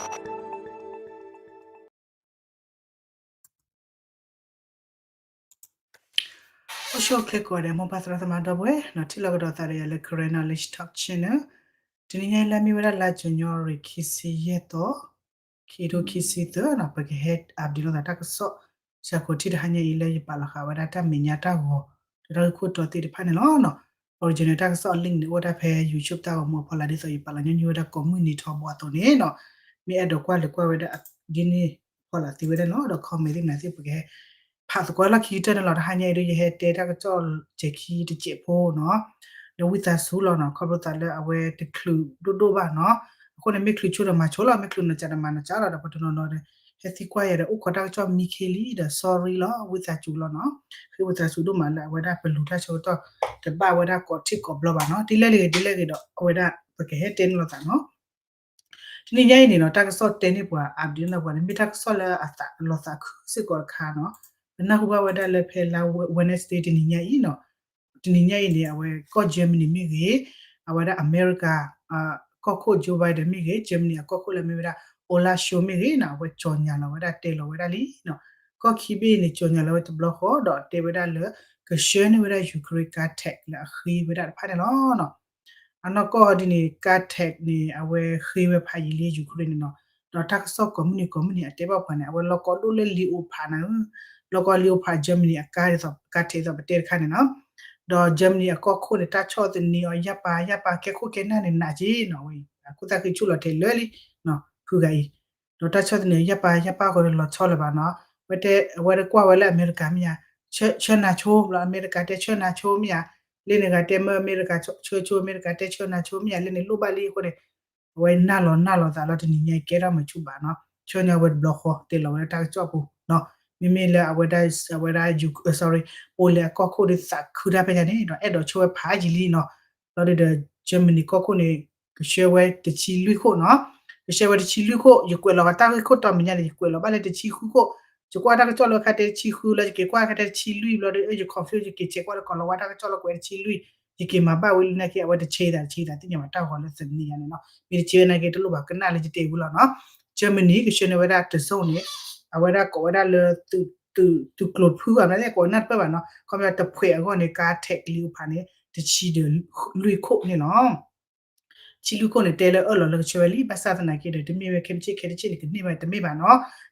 အိၣ်ဆူၣ်အိၣ်ချ့ကိးဂၤဒဲး မိၢ်ပၢ်သရၣ်သမါဒီပုၢ်ဝဲၢ်နီၤ, ထံၣ်လိာ်ကဒီးသးဒီးယၤလၢ Karen Knowledge Talk Channel. တနံၤညါအံၤလၢအမ့ၢ်ဝဲဒၣ်လါ January ခံဆံယဲၢ်သီ, ခံထိခံဆံသၢနီၤ, ပကဟဲ update လိာ်သးတၢ်ကစီၣ် စှၤကိးထံၣ်တဟါညါအံၤလၢယပာ်လီၤဃာ်ဝဲဒၣ်တၢ်မဲာ်ညါတၢ်ဂီၤ ဒီးတၢ်ဂ့ၢ်ခိၣ်တီသ့ၣ်တဖၣ်န့ၣ်လီၤနီၤ. Original တၢ်ကစီၣ်အ link န့ၣ် အိၣ်ဝဲဒၣ်ဖဲ YouTube တၢ်ဂီၤမူအဖီလာ် ဒ်သိးယပာ်လီၤညီနုၢ်ဝဲဒၣ်ကိးမုၢ်နံၤထီဘိအသိးန့ၣ်နီၤ, မ့ၢ်အဲၣ်ဒိးကွၢ်လဲၤကွၢ်ဝဲဒၣ်ဒ်န့ၣ်ဖီလာ်သ့ဝဲဒၣ်လီၤ. ဒီး comment သ့ၣ်မနုၤသ့ၣ် ပကဟဲ ဖးသကိးလီၢ်ခံကတၢၢ်န့ၣ်လီၤ. တဟါညါအံၤဒီး ယဟဲတဲတၢ်ကစီၣ်စဲၤခံတစဲးဖိနီၤ, ဒီးဝံသးစူၤလီၤနီၤ, ခီဖျိသးလၢအဝဲတချုးဒိၣ်ဒိၣ်ဘၣ်နီၤ. အဃိန့ၣ် မ့ၢ်ချုးဆိဒီးမၤဆိလီၤ, မ့ၢ်ချုးနီၤကးဒီးမၤနီၤကးလီၤ. ဒီးပှၤတနီၤနီၤဒီး ဟဲသံကွၢ်ယၤဒီး အိၣ်ခိးတၢ်ကစီၣ်မံခ့လံဒီး sorry လီၤ, ဝံသးစူၤလီၤနီၤ. ဃ့ဝံသးစူၤဒိၣ်မးလၢအဝဲဒၣ်ပလူၤတၢ်ဆၢကတီၢ် တဘၣ်ဝဲဒၣ်ကိးထံၣ်ကိးဘျီဘၣ်နီၤ. ဒ်လဲၣ်ဂ့ၤဒ်လဲၣ်ဂ့ၤဒီး အဝဲဒၣ်ပကဟဲတဲန့ၢ်လိာ်သးနီၤ. တနံၤညါအံၤန့ၣ်နီၤ, တၢ်ကစီၣ်တဲန့ၢ်ပှၤ update န့ၢ်ပှၤန့ၣ် မ့ၢ်တၢ်ကစီၣ်လၢအသးလီၤသးခုစ့ၢ်ကီးတခါနီၤ. ပနၢ်ဟူဘၣ်ဝဲဒၣ်လၢဖဲလါ Wednesday တနံၤညါအံၤနီၤ, တနံၤညါအံၤန့ၣ် အဝဲကီၢ် Germany မ့ၢ်ဂ့ၤ, အဝဲဒၣ်အမဲရကၤ ကီၢ်ခိၣ် Joe Biden မ့ၢ်ဂ့ၤ, Germany အကီၢ်ခိၣ်လၢအမ့ၢ်ဝဲဒၣ် Olaf Scholz မ့ၢ်ဂ့ၤနီၤ, အဝဲကၠီၤညါလီၤဝဲဒၣ်တဲလီၤဝဲဒၣ်လံနီၤ. ကီၢ်ခံဘ့ၣ်အံၤန့ၣ် ကၠီၤညါလီၤဝဲတဘျီဃီ ဒီးတဲဝဲဒၣ်လၢ ကဆှၢန့ၢ်ဝဲဒၣ် Ukraine ကါ tank လၢအဃ့ဝဲဒၣ်တဖၣ်န့ၣ်လီၤနီၤ. အနီၢ်ကီၢ်ဒ်န့ၣ် ကါ tank န့ၣ် အဝဲဃ့ဝဲဖးယံာ်လံ Ukraine န့ၣ်နီၤ. ဒီးတၢ်ကစီၣ်ကိးမုၢ်နံၤကိးမုၢ်နံၤ အတဲဘၣ်ပှၤန့ၣ် အဝဲလီၢ်ကီဒိၣ်လၢ Leopard န့ၣ်, လီၢ်ကီ Leopard Germany အကါဒ်သိး ကါ tank ဒ်သိးပတဲတခါန့ၣ်နီၤ. ဒီး Germany အကီၢ်ခိၣ်န့ၣ် တၢ်ဆီၣ်သနံးအီၤ ယၢ်ပၤယၢ်ပၤ ကဲခိၣ်ကဲနၢ်န့ၣ် နးက့နီၤ, အဝဲအံၤ အခိၣ်သၣ်ဃံဆူၣ်လီၤထဲးလၢလံနီၤ, ဖုဂၤအံၤ ဒီးတၢ်ဆီၣ်သနံးအီၤ ယၢ်ပၤယၢ်ပၤဃီဒီးလီၤဆီလၢၤဘၣ်နီၤ. ဝဲတဲ အဝဲတကွၢ်ဝဲလၢ အမဲရကၤမ့ၢ်ဧါ, ဆှၢ ဆှၢနၤဆိ ဘျီ အမဲရကၤတဲ ဆှၢနၤဆိမ့ၢ်ဧါ, လၢန့ၣ်ဂၤတဲ မၢအမဲရကၤဆှၢဆိ အမဲရကၤတဲ ဆှၢနၤဆိမ့ၢ်ဧါ, လၢန့ၣ်လိၣ်ဘၣ်လံအဃိန့ၣ် အဝဲနၢ်လီၤနၢ်လီၤသးလီၤ တနံၤညါအံၤ ကဲထီၣ်မၤဆူၣ်ဘၣ်နီၤ, ဆှၢန့ၢ်ဝဲတဘျီဃီ တဲလီၤဝဲဒၣ်တၢ်ကစီၣ်ပူၤနီၤ. မ့မ့ၢ်လၢအဝဲဒၣ် အဝဲဒၣ် sorry, Poland အကီၢ်ခိၣ်ဒီးသးခုတၢ်ဖဲညါန့ၣ်ဒီး အဲၣ်ဒိးဆှၢဝဲဖးယံာ်လံနီၤ. လီၤဒုးဒီး Germany ကီၢ်ခိၣ်န့ၣ် ကဆှၢဝဲတဆံလွံၢ်ခိၣ်နီၤ, ကဆှၢဝဲတဆံလွံၢ်ခိၣ်, ယကွဲးလီၤကတၢ်ဂ့ၢ်ခိၣ်တီမဲာ်ညါန့ၣ် ယကွဲးလီၤဘၣ်လၢတဆံဃုခိၣ်, ယကွၢ်တၢ်ကစီၣ်လၢခါတဲတဆံဃုလၢ ယက့ၤကွၢ်ခါတဲတဆံလွံၢ်ဘျီဒီး ယ confuse ယက့ၤ check ကွၢ်လၢကီးလီၤဝါတၢ်ကစီၣ်လၢကွဲးတဆံလွံၢ်, ယက့ၤမၤဘၣ်ဝဲလံနာ်က့ အဝဲတဆဲးသးတဆဲးသးသ့ၣ်ညါဘၣ်တၢ်ဂီၤလၢသန့ၤယါန့ၣ်နီၤ, မ့ၢ်တဆဲးဝဲနာ်က့ တလိၣ်ဘၣ်ကနၣ်လၢယတဲဝံၤလီၤနီၤ. Germany ကဆှၢန့ၢ်ဝဲဒၣ်တစိၢ်န့ၣ် အဝဲဒၣ်ကိးဝဲဒၣ်လၢ သုးကျိၤဖုဂၤမ့ၢ်ကိးနၢ်တပၢၢ်ဘၣ်နီၤ, ခီပညီတဖှဲးအဂီၢ်န့ၣ် ကါ tank Leopard န့ၣ် တဆံဒီးလွံၢ်ခိၣ်န့ၣ်လီၤ. ဆံလွံၢ်ခိၣ်န့ၣ် တဲလၢအၢၣ်လီၤလၢကဆှၢဝဲလံ, ဘၣ်ဆၣ်သနာ်က့ဒီး တမ့ၢ်ဝဲခဲမုၢ်ဆ့ၣ်ခဲတဆ့ၣ်န့ၣ် ကန့ၢ်ဘၣ်တမ့ၢ်ဘၣ်နီၤ.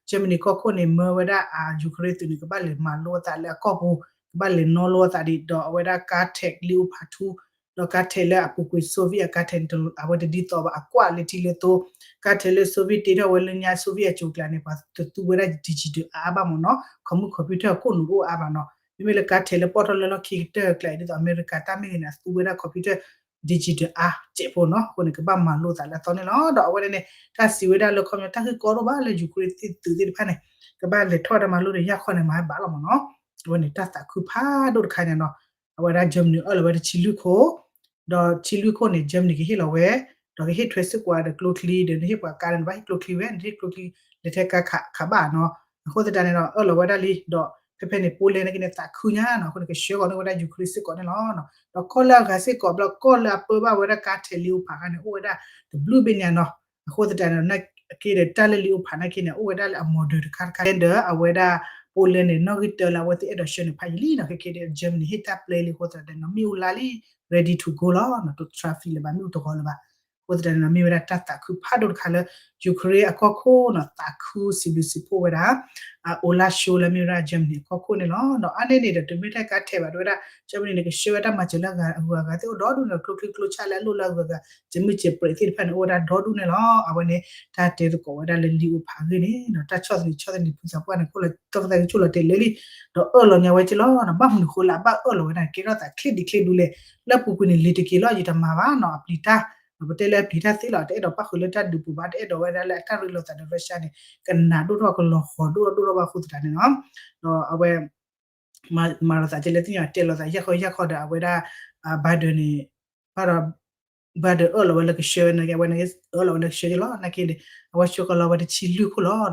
Germany ကီၢ်ခိၣ်န့ၣ် မၢဝဲဒၣ်အ Ukraine သုးန့ၣ် ကဘၣ်လဲၤမၤလိအသးလၢအကီၢ်ပူၤ, ကဘၣ်လဲၤနီလိအသးဒံး ဒီးအဝဲဒၣ်ကါ tank Leopard two ဒီးကါ tank လၢအပူၤကွံာ် Soviet အကါ tank န့ၣ် အဝဲတဒ်သိးဘၣ် အကွၢ်လၢထံလၢသိ, ကါ tank လၢ Soviet တ့ထီၣ်ဝဲလၢညါ Soviet အစိၤကျါန့ၣ် ပှၤတသူဝဲဒၣ် digital အါအါဘၣ်မ့ၢ်နီၤ, ခီမုၢ် computer ခိၣ်နူာ်တအိၣ်အါဘၣ်နီၤ. မ့မ့ၢ်လၢကါ tank လၢပီၣ်ထီၣ်လၢလီၢ်ခံကတၢၢ်ကျါအံၤ ဒ်သိးအမဲရကၤတၢ်မ့ၢ်ဂ့ၤန့ၣ် အသူဝဲဒၣ် computer digital အါစဲးဖိနီၤ, အဃိန့ၣ် ကဘၣ်မၤလိသးလၢအသီန့ၣ်လီၤ. ဒီးအဝဲန့ၣ် တၢ်စံးဝဲဒၣ်လၢခီပညီ တၢ်ဂ့ၢ်ကီဒိၣ်ဘၣ်လၢ Ukraine သ့ၣ်သုးသ့ၣ်တဖၣ်န့ၣ် ကဘၣ်လဲၤထီၣ်ဝဲဒၣ်မၤလိဒီး ယၢ်ခီန့ၣ်မၤဘၣ်လီၤမ့ၢ်နီၤ. အဝဲန့ၣ် တၢ်သးခုဖးဒိၣ်တခါန့ၣ်နီၤ, အဝဲဒၣ် Germany အၢၣ်လီၤဝဲတဆံလွံၢ်ခိၣ်, ဒီးဆံလွံၢ်ခိၣ်န့ၣ် Germany ကဟ့ၣ်လီၤဝဲ, ဒီးကဟ့ၣ်ထွဲစ့ၢ်ကီးဒီးကျိချံဒီး နဟ့ၣ်ပှၤကါဒီး နဘၣ်ဟ့ၣ်ကျိချံဝဲ, နဟ့ၣ်ကျိချံ လဲၤထဲကါခးဘၣ်နီၤ. အဃိသတးန့ၣ်ဒီး အၢၣ်လီၤဝဲဒၣ်လံ, ဒီးဖဲဖဲန့ၣ် Poland နာ်က့န့ၣ် သးခုညါနီၤ, အဃိန့ၣ် ကဆှၢဃီၤန့ၢ်ဝဲဒၣ် Ukraine စ့ၢ်ကီးန့ၣ်လီၤ. ဒီးကီၢ်လၢအဂၤစ့ၢ်ကီးဘျီ ကီၢ်လၢအပၢဘၣ်ဝဲဒၣ်ကါ tank Leopard ခါန့ၣ် အိၣ်ဝဲဒၣ်တဘျုးဘ့ၣ်ညါနီၤ. အဃိသတးန့ၣ်ဒီး နာ်က့ဒီး တၢ်လၢ Leopard နာ်က့န့ၣ် အိၣ်ဝဲဒၣ်လၢအ model တခါတခါ ဒီးအဝဲဒၣ် Poland န့ၣ် နီၣ်ဂံၢ်တၢလၢအဝဲသ့ၣ်အဲၣ်ဒိးဆှၢန့ၢ်ဖးယံာ်လံနီၤ. ခဲက့ဒီး Germany ဟ့ၣ်တၢ်ပျဲလံအဃိသတးန့ၣ် မ့ၣ်အူလါလံ ready to go လီၤ, တ traffic လၢၤဘၣ် မ့ၣ်အူတဂီၤလၢၤဘၣ်. အဃိသတးန့ၣ်ဒီး မ့ၢ်ဝဲဒၣ်တၢ်သးခုဖးဒိၣ်တခါလၢ Ukraine အကီၢ်ခိၣ်နီၤ သးခုစံးဘျုးစံးဖှိၣ်ဝဲဒၣ် Olaf Scholz လၢမ့ၢ်ဝဲဒၣ် Germany အကီၢ်ခိၣ်န့ၣ်လီၤ. ဒီးအါန့ၢ်န့ၣ်ဒီး တမ့ၢ်ထဲကါ tank ဘၣ် တဲဝဲဒၣ် Germany န့ၣ် ကဆှၢဝဲတၢ်မၤစၢၤလၢအဂၤဂၤသ့ၣ်အိၣ်ဒီဒူၣ်န့ၣ် ကျိချံကျိဆၣ်လၢအလိၣ်လၢအဂၤဂၤ စမုၢ်စပြဲးသ့ၣ်တဖၣ်န့ၣ် အိၣ်ဝဲဒၣ်ဒီဒူၣ်န့ၣ်လီၤ. အဝဲန့ၣ် တၢ်တဲသကိးဝဲဒၣ်လၢ Leopard အဂ့ၢ်န့ၣ်ဒီး တၢ်ဆီၣ်သနံးဆီၣ်သနံးဖုသးပှၢ်န့ၣ် ခိၣ်လီၤ တၢ်ကသးကဆိၣ်လီၤတဲာ်လၢလံ, ဒီးအၢၣ်လီၤညါဝဲက့လီၤ. ဘၣ်မနုၤဃိလၢအဘၣ်အၢၣ်လီၤဝဲဒၣ် ကဲထီၣ်သးချ့ဒံးချ့ဒူလဲၣ်, လၢပူၤကွံာ်န့ၣ် လံၤတက့ၤလီၤ ယတမၤဘၣ်နီၤ အပျံၤတၢ်, ပတဲလၢအပျံၤတၢ်သ့လီၤ တအဲၣ်ဒိးပၣ်ဃုာ်လၢတၢ်ဒုးပူၤဘၣ် တအဲၣ်ဒိးဝဲဒၣ်လၢအတၢ်ရ့လိာ်သးဒီး Russia န့ၣ် ကနးဒိၣ်ထီၣ်ကလီၤဃီၤဒိၣ်ထီၣ်ဒိၣ်ထီၣ်ဘၣ်အဃိသတးန့ၣ်လီၤ. ဒီးအဝဲ မၤလိာ်သးက့လၢသ့ၣ်ညါ တဲလိာ်သးယၢ်ခီယၢ်ခီဒီး အဝဲဒၣ် Biden န့ၣ် ဘၣ်ဒီး Biden အၢၣ်လီၤဝဲလၢကဆှၢဝဲနာ်က့ အဝဲန့ၣ် အၢၣ်လီၤဝဲလၢကဆှၢက့လီၤ နာ်က့န့ၣ် အဝဲဆှၢကလီၤဝဲတဆံလွံၢ်ခိၣ်လီၤ.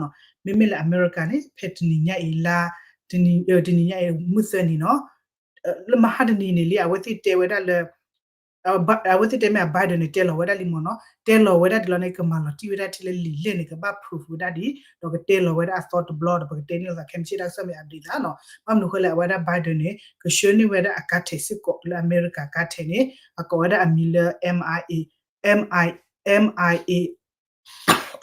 မ့မ့ၢ်လၢအမဲရကၤန့ၣ် ဖဲတနံၤညါအံၤလါ တနံၤညါအံၤမုၢ်သၢနံၤနီၤ လၢမဟါတနံၤန့ၣ်လံ အဝဲသ့ၣ်တဲဝဲဒၣ်လၢ အဝဲသ့ၣ်တဲမ့ၢ်အ Biden န့ၣ် တဲလီၤဝဲဒၣ်လံမ့ၢ်နီၤ, တဲလီၤဝဲဒၣ်ဒ်လီၤန့ၣ် ကမၤလီၤတံၢ်ဝဲဒၣ်ထံလၢလံာ်လဲၢ်န့ၣ် ကဘၣ် proof ဝဲဒၣ်ဒ်, ဒီးကတဲလီၤဝဲဒၣ်အသီတဘျီဒီး ပကတဲန့ၢ်လိာ်သးခဲမုၢ်ဆ့ၣ်တၢ်ကစီၣ်မ့ၢ် update သးနီၤ. ဘၣ်မနုၤဃိလဲၣ် အဝဲဒၣ် Biden န့ၣ် ကဆှၢန့ၢ်ဝဲဒၣ်အကါထဲးစ့ၢ်ကီးလၢအမဲရကၤကါထဲးန့ၣ် အကိးဝဲဒၣ်အမံၤလၢ MIA, MI, MIA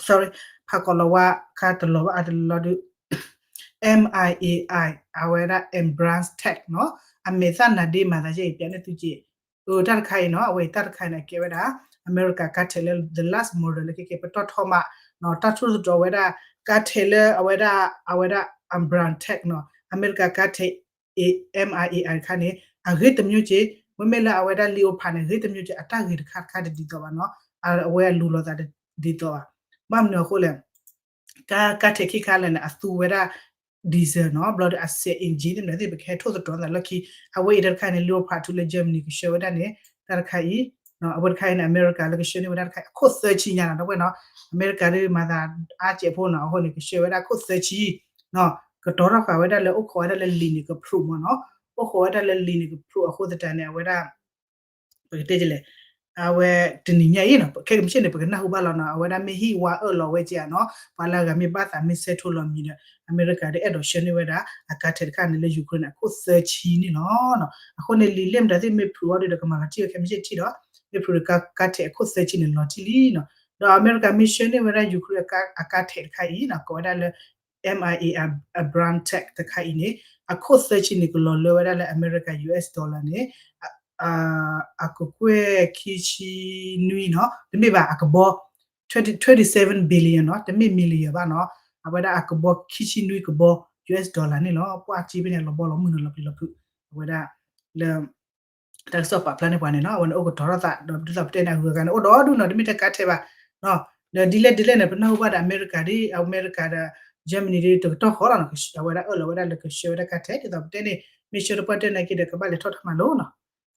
sorry, ဖးကီးလီၤဝါခါတလီၤဘၣ်အတလီၤဒုး MIAI အဝဲဒၣ် Abrams Tech နီၤ, အမဲာ်သၣ်နၤဒ့မၤသးယဲအံၤ ပျးန့ၢ်သုက့ၤ, တၢ်တခါအံၤနီၤ အဝဲအံၤတၢ်တခါအံၤန့ၣ် အကဲဝဲဒၣ် အမဲရကၤကါထဲးလၢ the last model လၢကကဲပတီၢ်ထီမးနီၤ, တၢ်ထူၣ်သတြီၤဝဲဒၣ် ကါထဲးလၢအဝဲဒၣ် အဝဲဒၣ် Abrams Tech နီၤ, အမဲရကၤကါထဲး MIAI တခါန့ၣ် အဂ့ၤတမျိုးက့ၤ, မ့မ့ၢ်လၢအဝဲဒၣ် Leopard န့ၣ် ဂ့ၤတမျိုးက့ၤ အတၢ်ဂ့ၤတခါတခါတဒ်သိးဘၣ်နီၤ, အဝဲအလူၤလိာ်သးတဒ်သိးဘၣ်. ဘၣ်မနုၤအဃိလဲၣ် ကါ ကါထဲးခံခါလၢာ်န့ၣ် အသူဝဲဒၣ် diesel နီၤ, ဘျီဒီးအစဲး engine သ့ၣ်မနုၤသ့ၣ် ပကဟဲထိၣ်သတြီၤသးလီၢ်ခံ, အဝဲအံၤတၢ်တခါန့ၣ် Leopard two လၢ Germany ကဆှၢဝဲဒၣ်န့ၣ် တၢ်တခါအံၤ, အဝဲတခါအံၤန့ၣ် အမဲရကၤလၢကဆှၢန့ၢ်ဝဲဒၣ်တခါအံၤ အခိၣ်သၢဆံညါနီၤ ဒီပုၢ်ဝဲၢ်နီၤ, အမဲရကၤဒ်မၤသးအါကဲးဖိနီၤ, အဃိန့ၣ် ကဆှၢဝဲဒၣ်ခိၣ်သၢဆံ ကတီၤထီၣ်ဃာ်ဝဲဒၣ်လၢအိၣ်ခိးဝဲဒၣ်လၢလံာ်န့ၣ် က proof မ့ၢ်နီၤ, အိၣ်ခိးဝဲဒၣ်လၢလံာ်န့ၣ် က proof အဃိသတးန့ၣ် အဝဲဒၣ် ပကတဲဒ်လဲၣ်, အဝဲတနံၤညါအံၤနီၤ ခဲကမုၢ်ဆ့ၣ်န့ၣ် ပကနၢ်ဟူဘၣ်လီၤနီၤ, အဝဲဒၣ်မ့ၢ်ဟံၣ်ဝါအၢၣ်လီၤဝဲက့ၤဧါနီၤ, ပှၤလၢအဂၤမ့ၢ်ဘၣ်သးမ့ၢ်ဆဲးထိလီၤမံၤဒီး အမဲရကၤဒ်အဲၣ်ဒိးဆှၢန့ၢ်ဝဲဒၣ် အကါထဲးတခါန့ၣ်လၢ Ukraine န့ၣ် အခိၣ်သၢဆံန့ၣ်လီၤ. အဃိန့ၣ် လံာ်လဲၢ်မတၤသ့ၣ်မ့ၢ် proof အီၤဒီး ကမၤလီၤတံၢ်ဝဲခဲမုၢ်ဆ့ၣ်ထံၣ်ဒီး မ့ၢ် proof ဒီးကါထဲးအခိၣ်သၢဆံန့ၣ်လီၤတံၢ်လံနီၤ, ဒီးအမဲရကၤမ့ၢ်ဆှၢန့ၢ်ဝဲဒၣ် Ukraine အကါထဲးတခါအံၤနီၤ ကိးဝဲဒၣ်လၢ MIA Abrams Tech တခါအံၤန့ၣ် အခိၣ်သၢဆံန့ၣ် ကလီၤလၢဝဲဒၣ်လၢအမဲရကၤ US dollar န့ၣ် အကကွဲၢ်ခံဆံနွံနီၤ, တမ့ၢ်ဘၣ် အကဘီ twenty-seven billion နီၤ, တမ့ၢ် million ဘၣ်နီၤ, အဝဲဒၣ်အကဘီခံဆံနွံကဘီ US dollar န့ၣ်လီၤ. ပှၤက့ဖဲန့ၣ် လီၤဘီလီၤမုၢ်နီၤ လီၤပျံၤလီၤဖုး, အဝဲဒၣ်လၢ တၢ်ကစီၣ်ပာ်ဖျါန့ၢ်ပှၤန့ၣ်နီၤ, အဝဲန့ၣ်အိၣ်ကတီၤထီၣ်သး ဒီးဒ်သိးပတဲန့ၣ် အဂုၤအဂၤန့ၣ် အိၣ်ဒီဒူၣ်နီၤ, တမ့ၢ်ထဲကါထဲးဘၣ်, ဒီးဒ်လဲၣ်ဒ်လဲၣ်န့ၣ် ပနၢ်ဟူဘၣ်ဒီးအမဲရကၤဒ် အမဲရကၤဒီး Germany ဒ်တကတီၢ်ဃီလီၤ, အဝဲဒၣ်အၢၣ်လီၤဝဲဒၣ်လၢကဆှၢဝဲဒၣ်ကါထဲး ဒ်သိးပတဲန့ၣ် မ့ၢ်ဆှၢတပှၢ်တၢၢ်နာ်က့ဒီး ကဘၣ်လဲၤထီၣ်တၢ်မၤလိနီၤ,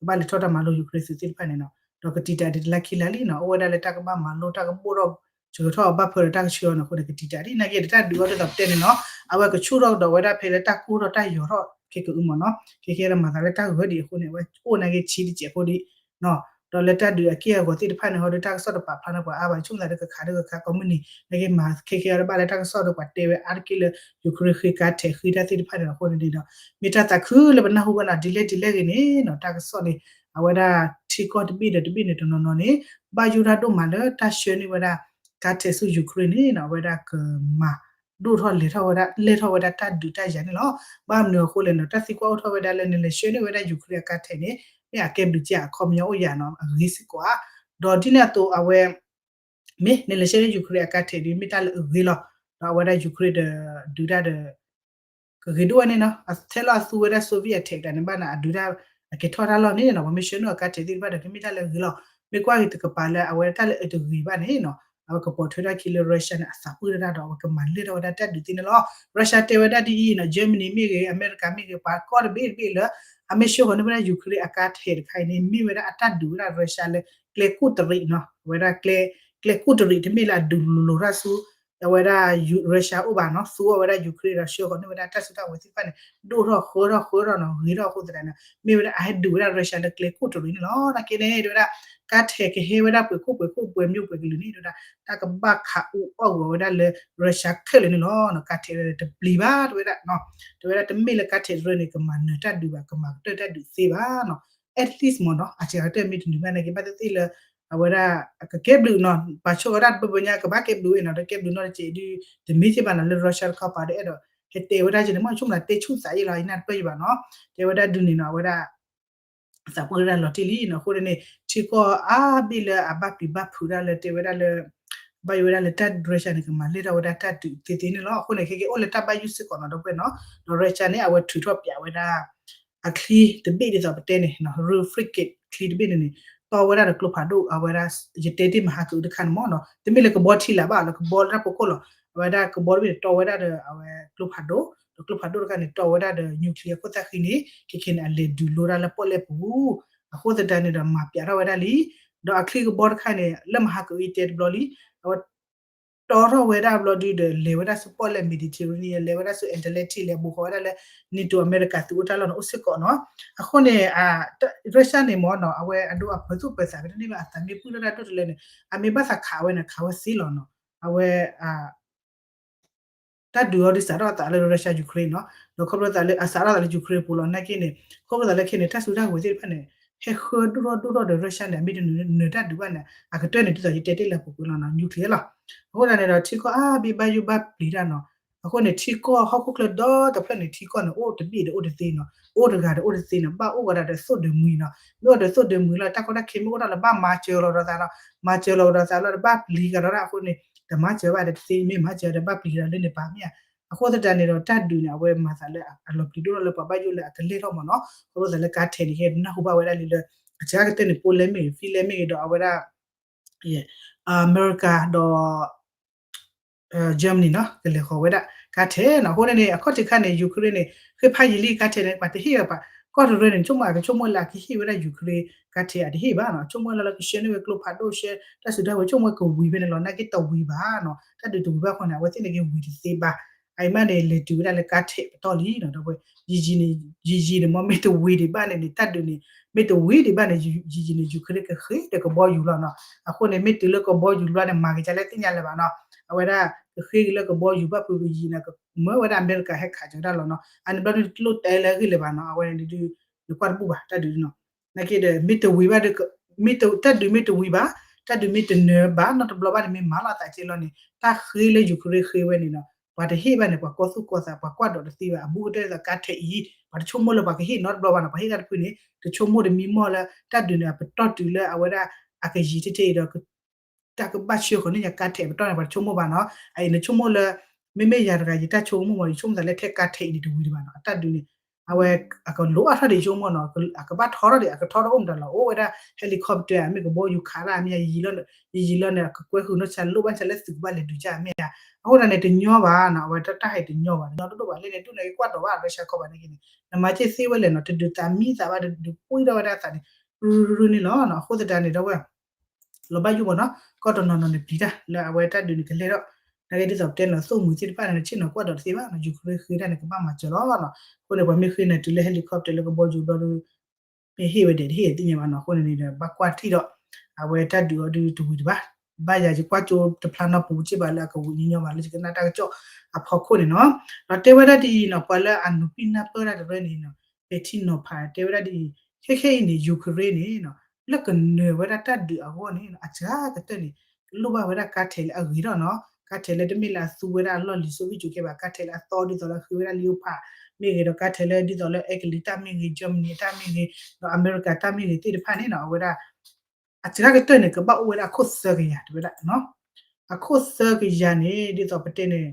ကဘၣ်လဲၤထီၣ်တၢ်မၤလိ Ukraine သုးသ့ၣ်တဖၣ်န့ၣ်နီၤ, ဒီးကတံာ်တာ်ဒ်တလါခံလါလံနီၤ, အိၣ်ဝဲဒၣ်လၢတၢ်ကဘၣ်မၤလိ တၢ်ကဘိၣ်ထီၣ် ဆၢကထီၣ်အဘၣ်ဖၢဒီးတၢ်ကဆှၢအီၤန့ၣ်အဃိန့ၣ် ကတံာ်တာ်ဒ်နာ်က့ဒီး တၢ်ဒုးအီၤဒ်သိးပတဲန့ၣ်နီၤ, အဝဲကဆူၣ်ထီၣ်ကဒီးဝဲဒၣ်ဖဲလၢတၢ်ကိၢ်ထီၣ်တၢ်ယီၤထီၣ်ခဲကအုမ့ၢ်နီၤ, ခဲကဲဒီးမၤသးလၢတၢ်ဂၢၢ်ဒံးအဃိန့ၣ် အဝဲအိၣ်နာ်က့ဆံးတစဲးဖိဒံး ဒီးလၢတၢ်ဒုးအက့ၢ်အဂီၤသ့ၣ်တဖၣ်န့ၣ် ဟီဒီးတၢ်ကစီၣ်တပာ်ဖျါန့ၢ်ပှၤအါဘၣ် ဆိကမိၣ်သးဒီးကခးဒီးကခးကိးမုၢ်နံၤ နာ်က့မၤခဲကဲအီၤတဘၣ်လၢတၢ်ကစီၣ်ဒီးပှၤတဲဝဲအါတက့ၢ်လၢ Ukraine ဃ့ကါထဲးဃ့တၢ်သ့ၣ်တဖၣ်န့ၣ်အဃိန့ၣ်ဒီး မ့ၢ်တၢ်သးခုလၢပနၢ်ဟူဘၣ်နီၤ ဒ်လဲၣ်ဒ်လဲၣ်ဂ့ၤန့ၣ်နီၤ တၢ်ကစီၣ်န့ၣ် အဝဲဒၣ်ထံကီၢ်တဘ့ၣ်ဒီးတဘ့ၣ်န့ၣ်တနီၤနီၤန့ၣ် ဘၣ်ယိၣ်တၢ်ဒိၣ်မးလၢတၢ်ဆှၢန့ၢ်ဝဲဒၣ် ကါထဲးဆူ Ukraine န့ၣ်နီၤ အဝဲဒၣ်ကမၤ ဒိၣ်ထီၣ်လဲၤထီၣ်ဝဲဒၣ် လဲၢ်ထီၣ်ဝဲဒၣ်တၢ်ဒုးတၢ်ယၤန့ၣ်လီၤ. ဘၣ်မနုၤအဃိလဲၣ်နီၤ တၢ်သံကွၢ်အိၣ်ထီၣ်ဝဲဒၣ်လၢနလဲၤဆှၢန့ၢ်ဝဲဒၣ် Ukraine အကါထဲးန့ၣ် မ့ၢ်အကဲဘျုးကဲအခီပညီအိၣ်ယၤနီၤ အဂ့ၤစ့ၢ်ကီးဧါ. ဒီးဒ်န့ၣ်အသိးအဝဲ မ့ၢ်နလဲၤဆှၢန့ၢ် Ukraine အကါထဲးဒီး မ့ၢ်တၢ်လၢအဂ့ၤလီၤ. ဒီးအဝဲဒၣ် Ukraine ဒီး ဒုးတၢ်ဒီး ကဂ့ၤဒိၣ်ဝဲန့ၣ်နီၤ အထဲလီၤအသူဝဲဒၣ် Soviet အထဲးတၢ်န့ၣ် ဘၣ်နၤအဒုးတၢ် အကဲထီၣ်တၢ်လီၢ်န့ၣ်နီၤ ပှၤမ့ၢ်ဆှၢန့ၢ်အကါထဲးသ့ၣ်တဖၣ်ဒီး ကမ့ၢ်တၢ်လၢအဂ့ၤလီၤ. မ့ၢ်ကွၢ်က့ၤတကပၤလၢအဝဲတၢ်လၢအတဂ့ၤဘၣ်န့ၣ်နီၤ အဝဲကပိာ်ထွဲထီၣ်ခံလၢ Russia န့ၣ် အသးပှၢ်တၢ်ဒီး အဝဲကမၤလဲၢ်ထီၣ်ဝဲဒၣ်တၢ်ဒုးသ့န့ၣ်လီၤ. Russia တဲဝဲဒၣ်ဒ်အံၤနီၤ Germany မ့ၢ်ဂ့ၤ အမဲရကၤမ့ၢ်ဂ့ၤ ပှၤကီၢ်တဘ့ၣ်တဘ့ၣ်လၢ အမ့ၢ်ဆှၢဃီၤန့ၢ်ဝဲဒၣ် Ukraine အကါထဲးတခါအံၤန့ၣ် မ့ၢ်ဝဲဒၣ်အတၢ်ဒုးဝဲဒၣ် Russia လၢကျဲကူၣ်တရံးနီၤ အဝဲဒၣ်ကျဲ ကျဲကူၣ်တရံးတမ့ၢ်လၢအဒုးလိၤလိၤတၢ်ဆူ အဝဲဒၣ် Russia အိၣ်ဘၣ်နီၤ သူအီၤဝဲဒၣ် Ukraine ဒီးဆှၢဃီၤန့ၢ်ဝဲဒၣ်တၢ်စုတၢ်ဝဲၤသ့ၣ်တဖၣ်န့ၣ် ဒိၣ်ထီၣ်ဃၢထီၣ်ဃၢထီၣ်နီၤ ဂ့ၤထီၣ်အဃိသတးန့ၣ် မ့ၢ်ဝဲဒၣ်အဟဲဒုးဝဲဒၣ် Russia လၢကျဲကူၣ်တရံးန့ၣ်လီၤ. နာ်က့န့ၣ် တဲဝဲဒၣ် ကါထဲးကဟဲဝဲဒၣ်ပှဲၤခိၣ်ပှဲၤခိၣ်ပှဲၤမျိးပှဲၤကလုာ်န့ၣ် တဲဝဲဒၣ် တၢ်ကဘၣ်ခးအူအီၣ်ဂီၤဝဲဒၣ်လၢ Russia ခဲလၢာ်န့ၣ်လီၤ. ကါထဲးတပျံၤဘၣ် တဲဝဲဒၣ် တဲဝဲဒၣ်တမ့ၢ်လၢကါထဲးတရၢန့ၣ် ကမၤနၢၤတၢ်ဒုးဘၣ် ကမၤကတၢၢ်တၢ်ဒုးသ့ဘၣ်နီၤ at least မ့ၢ်နီၤ အစှၤကတၢၢ်မ့ၢ်တနုၤဘၣ်နာ်က့ ဘၣ်သ့ၣ်သ့ၣ်လၢ အဝဲဒၣ် ကကဲဘျုးနီၤ ပှၤဆိကမိၣ်ဒၣ်တဘျီညါ ကဘၣ်ကဲဘျုးဝဲနီၤ တကဲဘျုးနီတစဲးဒုး တမ့ၢ်က့ဘၣ်နီၤ လၢ Russia တခီပၤဒီးအဲၣ်ဒိး ဟဲတဲဝဲဒၣ်က့န့ၣ် မ့ၢ်ဆိကမိၣ်တဲဆူၣ်သးယဲလီၤ ယနၢ်တပၢၢ်ယဘၣ်နီၤ တဲဝဲဒၣ်ဒုးန့ၣ်နီၤ အဝဲဒၣ် သးပှၢ်ဒၣ်လီၤတံၢ်လံနီၤ အဃိန့ၣ် ထံကီၢ်အါဘ့ၣ်လၢအဘၣ်ပျံၤဘၣ်ဖုးဒၣ်လၢတဲဝဲဒၣ်လၢ ဘၣ်ယိၣ်ဝဲဒၣ်လၢတၢ် Russia န့ၣ် ကမၤလဲၢ်ထီၣ်ဝဲဒၣ်တၢ်ဒုးသ့သ့န့ၣ်လီၤ. အဃိန့ၣ် ခဲကဲအိၣ်လၢတၢ်ဘၣ်ယိၣ်စ့ၢ်ကီးနီၤ ဒီပုၢ်ဝဲၢ်နီၤ ဒီး Russia န့ၣ် အဝဲထုးထီၣ်ပၠးဝဲဒၣ် အချံတဘ့ၣ်ဒ်သိးပတဲန့ၣ် Ru frigate ချံတဘ့ၣ်န့ၣ်န့ၣ် တီဝဲဒၣ်ဒီးကျိဖးဒိၣ် အဝဲဒၣ် ယတဲတ့ၢ်မဟါကအုတခါန့ၣ်မ့ၢ်နီၤ တမ့ၢ်လၢကဘီထံလာ်ဘၣ်လၢကဘီလၢတၢ်ဖီခိၣ်လီၤ အဝဲဒၣ်ကဘီတဘ့ၣ်န့ၣ် တီဝဲဒၣ်ဒီးအဝဲကျိဖးဒိၣ် ဒီးကျိဖးဒိၣ်တခါန့ၣ် တီဝဲဒၣ်ဒီး nuclear ခိၣ်သၣ်ဃံန့ၣ် ခဲခဲန့ၣ် အလဲၤဒုးလိတၢ်လၢပီၣ်လဲၣ်ပူၤ အဃိသတးန့ၣ်ဒီး မၤပၠးထီၣ်ဝဲဒၣ်လံ ဒီးအချံကဘီတခါန့ၣ် လၢမဟါကအုတဲတဘျီလံ အဝဲ တီထီၣ်ဝဲဒၣ်ဘျီဒုဒီး လဲၤဝဲဒၣ်ဆူပီၣ်လဲၣ် Mediterranean လဲၤဝဲဒၣ်ဆူ Atlantic လဲၤဘူးဃီၤဝဲဒၣ်လၢ NATO အမဲရကၤသုးအိၣ်တၢ်လီၢ်န့ၣ် အိၣ်စ့ၢ်ကီးနီၤ. အဃိန့ၣ် Russia န့ၣ်မ့ၢ်နီၤ အဝဲအဒိအပၢၤသူၣ်ပၢၤသးကတန့ၢ်ဘၣ် အသးမ့ၢ်ပုၢ်ထီၣ်တၢ်ဒိၣ်တလဲၣ်န့ၣ် အမ့ၢ်ဘၣ်သးခးဝဲန့ၣ် ခးဝဲသ့လီၤနီၤ. အဝဲ တၢ်ဒုးအီၤဒုးစးထီၣ်အသးလၢ Russia Ukraine နီၤ, ဒီးခီဖျိသးလၢအစးထီၣ်သးလၢ Ukraine ပူၤလီၤ နာ်က့န့ၣ် ခီဖျိသးလၢခဲန့ၣ် တၢ်စုတၢ်ဝဲၤသ့ၣ်တဖၣ်န့ၣ် ဟဲဃၢဒိၣ်ထီၣ်ဒိၣ်ထီၣ်ဒီး Russia န့ၣ် အမ့ၢ်တနၢၤတၢ်ဒုးဘၣ်န့ၣ် အကတၢၢ်န့ၣ် ဒ်သိးယတဲတ့ၢ်လၢပူၤကွံာ်လီၤနီၤ nuclear လီၤ. အဃိသတးန့ၣ်ဒီး ထံကီၢ်အါဘ့ၣ်ဘၣ်ယိၣ်ဘၣ်ပျံၤတၢ်နီၤ. အဃိန့ၣ် ထံကီၢ်ဟီၣ်ခိၣ်ချၢဒီတဖျၢၣ်န့ၣ် ထံကီၢ်န့ၣ် အိၣ်တဘ့ၣ်ဒီးအိၣ်တသ့နီၤ, အိၣ်တဂၤဒီးအိၣ်တသ့နီၤ, ဘၣ်အိၣ်ဝဲဒၣ်ဒီးသိၣ်ဒၢမုၢ်နီၤ, မ့ၢ်အိၣ်ဒီးသိၣ်ဒၢမုၢ်လီၤ တၢ်ကီတၢ်ခဲမ့ၢ်အိၣ်ထီၣ်လၢဘၣ်မၤစၢၤလီၤဒီးသးလီၤ, မၤစၢၤလီၤဒီးသးလီၤ တဘၣ်ပျံၤကဒီးဒၣ်အဃိန့ၣ် တမၤစၢၤဘၣ်ဒီးတသ့ မ့ၢ်မၤစၢၤဒီးဘၣ်ပျံၤကဒီးလၢန့ၣ်ပာ်မ့ၢ်ဧါ. အဃိသတးန့ၣ်ဒီး တၢ်ဒုးန့ၣ်အဝဲမၤသးလၢအလီၤပျံၤဒိၣ်ထီၣ်လၢပှၤဘၣ်ယိၣ်လၢအကလဲၤထီၣ်မ့ၢ်နီၤ, အဃိသတးလၢကါထဲန့ၣ် ကဲပနၢ်ဟူဘၣ်ဝဲဒၣ်လံလၢ အစှၤကတၢၢ်န့ၣ် Poland မ့ၢ်ဂ့ၤ Finland မ့ၢ်ဂ့ၤဒီးအဝဲဒၣ် အမဲရကၤဒီး Germany နီၤ ကလဲၤဃီၤဝဲဒၣ်ကါထဲနီၤ. အဃိန့ၣ်န့ၣ် အခီၣ်ထံးခါန့ၣ် Ukraine န့ၣ် ဃ့ဖးယံာ်လံကါထဲန့ၣ် ပှၤတဟ့ၣ်ဝဲပှၤ ကီၢ်တရၢန့ၣ် ဆိကမိၣ်အကဆိကမိၣ်လၢအကဟ့ၣ်ဝဲဒၣ် Ukraine ကါထဲအတဟ့ၣ်ဘၣ်နီၤ, ဆိကမိၣ်လၢလၢကဆှၢန့ၢ်ဝဲကျိဖးဒိၣ် ဆှၢတၢ်စုတၢ်ဝဲၤ ဆိကမိၣ်ကဝံၤဖဲန့ၣ်လီၤ. နာ်က့တဝံၤဘၣ်နီၤ, တၢ်ဒုးတဝံၤဘၣ်အဃိန့ၣ် အဝဲသ့ၣ်န့ၣ်က့ဝံၤတသ့ဘၣ်. အအံၤမးန့ၣ် လဲၤတုၤဝဲဒၣ်လၢကါထဲပတီၢ်လံနီၤ, ဒီးဝဲ ယံာ်ယံာ်န့ၣ် ယံာ်ယံာ်န့ၣ် မ့ၢ်တဝံၤဒံးဘၣ်န့ၣ်န့ၣ် တၢ်ဒုးန့ၣ် မ့ၢ်တဝံၤဒံးဘၣ်န့ၣ် ယံာ်ယံာ်န့ၣ် Ukraine ကဃ့ဒီးကဘီယူၤလီၤနီၤ. အဃိန့ၣ် မ့ၢ်တုၤလၢကဘီယူၤဘျီန့ၣ် မၤက့ၤကလဲၣ်သ့ၣ်ညါလၢၤဘၣ်နီၤ. အဝဲဒၣ် ကဃ့က့ၤလၢကဘီယူၤဘၣ်ဖုးကယံာ်န့ၣ် ကမၢဝဲဒၣ်အမဲရကၤဟဲခးကၠီၤဝဲဒၣ်လီၤနီၤ. အန့ၣ်ဘျီဒုးတလိၣ်တဲလၢအဂ့ၢ်လၢၤဘၣ်နီၤ, အဝဲန့ၣ်ဒုး နကွၢ်တဘူၣ်ဘၣ်တၢ်ဒုးနီၤ. နာ်က့ဒီး မ့ၢ်တဝံၤဘၣ်ဒီး မ့ၢ်တ တၢ်ဒုးမ့ၢ်တဝံၤဘၣ်, တၢ်ဒုးမ့ၢ်တနၢၤဘၣ်နီတဘျီဘၣ်န့ၣ် မ့ၢ်မၤလီၤအသးက့လီၤန့ၣ် တၢ်ဃ့လၢ Ukraine ဃ့ဝဲန့ၣ်နီၤ ပှၤတဟ့ၣ်ဘၣ်န့ၣ် ပှၤကီၢ်သူၣ်ကီၢ်သး ပှၤကွၢ်ဒိးတသ့ဘၣ်. အဘူးကတၢၢ်ဒ်သိးကါထဲအံၤ ပှၤတဆိကမိၣ်လၢပှၤကဟ့ၣ်နီတဘျီဘၣ်နီၤ, ပှၤဟ့ၣ်တၢ်တဖုန့ၣ် တဆိကမိၣ်တမံမီၢ်လၢ တၢ်ဒုးန့ၣ် အပတီၢ်တုၤလၢအဝဲဒၣ် အကယံာ်ထဲထဲအံၤဒီး တၢ်ကဘၣ်ဆှၢဃီၤန့ၢ်ညါကါထဲအပတီၢ်န့ၣ် ပှၤတဆိကမိၣ်ဘၣ်နီၤ. အအံၤနဆိကမိၣ်လၢ မ့မ့ၢ်ယၤတဂၤ ယတၢ်ဆိကမိၣ်မ့ၢ် ယဆိကမိၣ်သးလၢထဲကါထဲအံၤန့ၣ်တဝံၤဒံးဘၣ်နီၤ. အတၢ်ဒုးန့ၣ် အဝဲ အကလိၣ်အါထီၣ်ဒံးယဆိကမိၣ်နီၤ, အကဘၣ်ထီထီၣ်ဒံး အကထီထီၣ်အိၣ်မတၤလီၤ. အိၣ်ဝဲဒၣ် helicopter မ့ၢ်ကဘီယူၤခးတၢ်မ့ၢ် ယံာ်လီၤန့ၣ် ယံာ်လီၤန့ၣ် အကကွဲဃုာ်နီၢ်ဆါလိၣ်ဘၣ်ဆါလၢသုးကဘၣ်လဲၤဒုးကါမ့ၢ်ဧါ. အဃိသတးန့ၣ် တညီဘၣ်နီၤ, အဝဲတၢ်ဟဲတညီဘၣ် တညီတဒိၣ်ဘၣ် လၢန့ၣ်ဒူၣ်န့ၣ် ကွၢ်ဒိးဘၣ် Russia ခီဘၣ်န့ၣ်က့န့ၣ် နမၤက့သ့ဝဲလဲၣ်နီၤ, တဒုးသးမံသးဘၣ် တဒုးပှံၢ်ထီၣ်ဝဲဒၣ်သးန့ၣ် ရူရူန့ၣ်လီၤ. အဃိသတးန့ၣ်ဒီးဝဲ လီၤဘၣ်ယိၣ်မ့ၢ်နီၤ, ကီၢ်တနီၤနီၤန့ၣ် ပျံၤတၢ်လၢအဝဲတၢ်ဒုးန့ၣ်ကလဲၤဒီး နာ်က့ဒ်သိးပတဲနီၤ သိၣ်မှံၤသ့ၣ်တဖၣ်န့ၣ် ဆ့ၣ်နီၤကွၢ်ဒိးတသ့ဘၣ်နီၤ, Ukraine ဃ့တၢ်န့ၣ် ကဘၣ်မၤစၢၤလီၤနီၤ. အဃိန့ၣ် ပှၤမ့ၢ်ဃ့န့ၣ် တုၤလၢ helicopter လၢကဘီယူၤဘျီဒီး မ့ၢ်ဟ့ၣ်ဝဲဒဲးတဟ့ၣ်တသ့ၣ်ညါဘၣ်နီၤ. အဃိန့ၣ်န့ၣ်ဒီး ဘၣ်ကွၢ်ထံၣ်ဒီး အဝဲတၢ်ဒုးအီၤဒုးတဝံၤတဘၣ်, ဘၣ်ယၤယကွၢ်ကၠိတဖျါနီၤပူၤ က့ၢ်ဘၣ်လၢအကဝံၤညီညီဘၣ်လၢယကနၣ်တၢ်ကစီၣ်အဖီခိၣ်န့ၣ်နီၤ. ဒီးတဲဝဲဒၣ်ဒ်အံၤနီၤ, ပှၤလၢအနူၤပံၢ်နၢ်ပၢၢ်တၢ်တရၢန့ၣ်နီၤ ပဲာ်ထံနီၤဖး တဲဝဲဒၣ်ဒ်အံၤ, ခဲခဲအံၤန့ၣ် Ukraine န့ၣ်နီၤ လၢကနၢၤဝဲဒၣ်တၢ်ဒုးအဂီၢ်န့ၣ် အစှၤကတၢၢ်န့ၣ် လိၣ်ဘၣ်ဝဲဒၣ်ကါထဲးလၢအဂ့ၤထီၣ်နီၤ, ကါထဲးလၢတမ့ၢ်လၢအသူဝဲဒၣ်အလီၢ်လံၤ Soviet ကဲဘၣ်, ကါထဲးလၢအသီဒ်သိးလၢဃ့ဝဲဒၣ် Leopard မ့ၢ်ဂ့ၤဒီး ကါထဲးလၢဒ်သိးလၢ Italy တၢ်မ့ၢ်ဂ့ၤ Germany တၢ်မ့ၢ်ဂ့ၤ ဒီးအမဲရကၤတၢ်မ့ၢ်ဂ့ၤသ့ၣ်တဖၣ်န့ၣ်နီၤ အဝဲဒၣ် အစှၤကတၢၢ်န့ၣ် ကဘၣ်အိၣ်ဝဲဒၣ်အခိၣ်သၢကယၤ တဲဝဲဒၣ်နီၤ. အခိၣ်သၢကယၤန့ၣ် ဒ်သိးပတဲန့ၣ်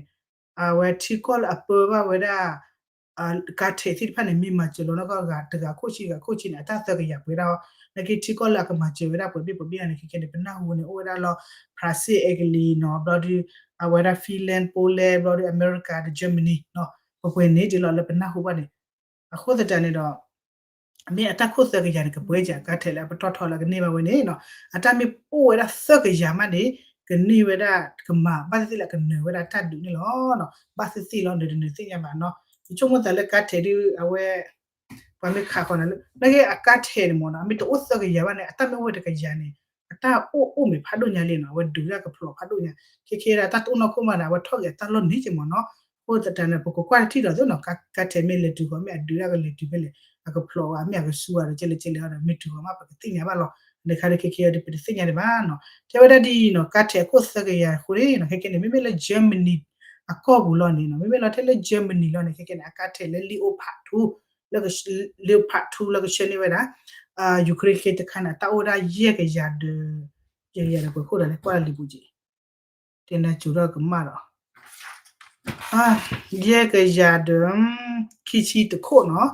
အဝဲထံကီၢ်လၢအပၢဘၣ်ဝဲဒၣ် ကါထဲးသ့ၣ်တဖၣ်န့ၣ် မ့ၢ်မၤစၢၤလီၤနီၢ်ကီၢ်ဂၤ တဂၤခိၣ်ဆံဂၤခိၣ်ဆံန့ၣ် အတၢ်သၢကယၤပှဲၤဒၣ်အီၤ, နာ်က့ထံကီၢ်လၢအကမၤစၢၤဝဲဒၣ်ပှဲၤဘ့ၣ်ပှဲၤဘ့ၣ်န့ၣ် ခဲခဲန့ၣ် ပနၢ်ဟူန့ၣ် အိၣ်ဝဲဒၣ်လီၤ Brazil, Italy နီၤ, ဘျီဒုး အဝဲဒၣ် Finland, Poland, ဘျီဒုး အမဲရကၤဒီး Germany နီၤ, ပပှဲၤန့ၣ်ဒ်လီၤလၢပနၢ်ဟူဘၣ်န့ၣ် အဃိသတးန့ၣ်ဒီး မ့ၢ်အတၢ်ခိၣ်သၢကယၤန့ၣ် ကပှဲၤကၢကါထဲးလၢအပတီၢ်ထီလၢကန့ၢ်ဘၣ်ဝဲန့ၣ်နီၤ, အတၢ်မ့ၢ်အိၣ်ဝဲဒၣ်သၢကယၤမးန့ၣ် ကန့ၢ်ဝဲဒၣ်ကမၤဘၣ်သ့ၣ်သ့ၣ်လၢကနၢၤဝဲဒၣ်တၢ်ဒုးန့ၣ်လီၤ. ဘၣ်သ့ၣ်သ့ၣ်လီၤ နၢၤတနၢၤသ့ၣ်ညါဘၣ်နီၤ. ယဆိကမိၣ်သးလၢကါထဲးဒုး အဝဲ ပှၤမ့ၢ်ခးဃီၤနၤလၢ နာ်က့အကါထဲးန့ၣ်မ့ၢ်နီၤ အမ့ၢ်တအိၣ်သၢကယၤဘၣ်န့ၣ် အတၢ်မ့ၢ်အိၣ်ဝဲတကယၤန့ၣ် အတၢ်အိၣ်အိၣ်မ့ၢ်ဖးဒိၣ်ညါလံနီၤ, အဝဲဒုးဒၣ်ကဖျိးဖးဒိၣ်ညါ, ခဲခဲဒၣ်တၢ်တအိၣ်နီၢ်ခိမးဒီး အဝဲထီၣ်က့ၤအတၢ်လီၢ်န့ၣ်က့မ့ၢ်နီၤ. အဃိသတးန့ၣ် ပကကွၢ်ထံၣ်ဒီးသ့နီၤ ကါထဲးမ့ၢ်လဲၤတုၤဃီၤ မ့ၢ်အဒုးဒၣ်ကလဲၤတုၤဖဲလဲၣ် အကဖျိးဝဲ မ့ၢ်အကစူဝဲဒီး ကဲလဲၣ်ကဲလဲၣ်ဒီး မ့ၢ်တုၤဃီၤမးပကသ့ၣ်ညါဘၣ်လီၤ. တခါဒ်ခဲခဲအံၤဒ်ပတသ့ၣ်ညါဒံးဘၣ်နီၤ. တဲဝဲဒၣ်ဒ်အံၤနီၤ ကါထဲးအခိၣ်သၢကယၤအဃိန့ၣ်နီၤ ခဲခဲန့ၣ် မ့မ့ၢ်လၢ Germany အကီၢ်ပူၤလီၤန့ၣ်နီၤ, မ့မ့ၢ်လီၤထဲလၢ Germany လီၤန့ၣ် ခဲခဲန့ၣ် အကါထဲးလၢ Leopard two လၢ Leopard two လၢကဆှၢန့ၢ်ဝဲဒၣ် Ukraine ခဲတခါန့ၣ် အတၢ်အိၣ်ဝဲဒၣ်ယဲၢ်ကယၤဒီး ယဲၢ်ကယၤဒီးပှဲၤခိၣ်ဒီးလဲၤကွၢ်လၢလံာ်ပူၤက့ၤ တဲနၤစူၤထီၣ်ကမၣ်ဒီး ယဲၢ်ကယၤဒီး ခံဆံတခိၣ်နီၤ,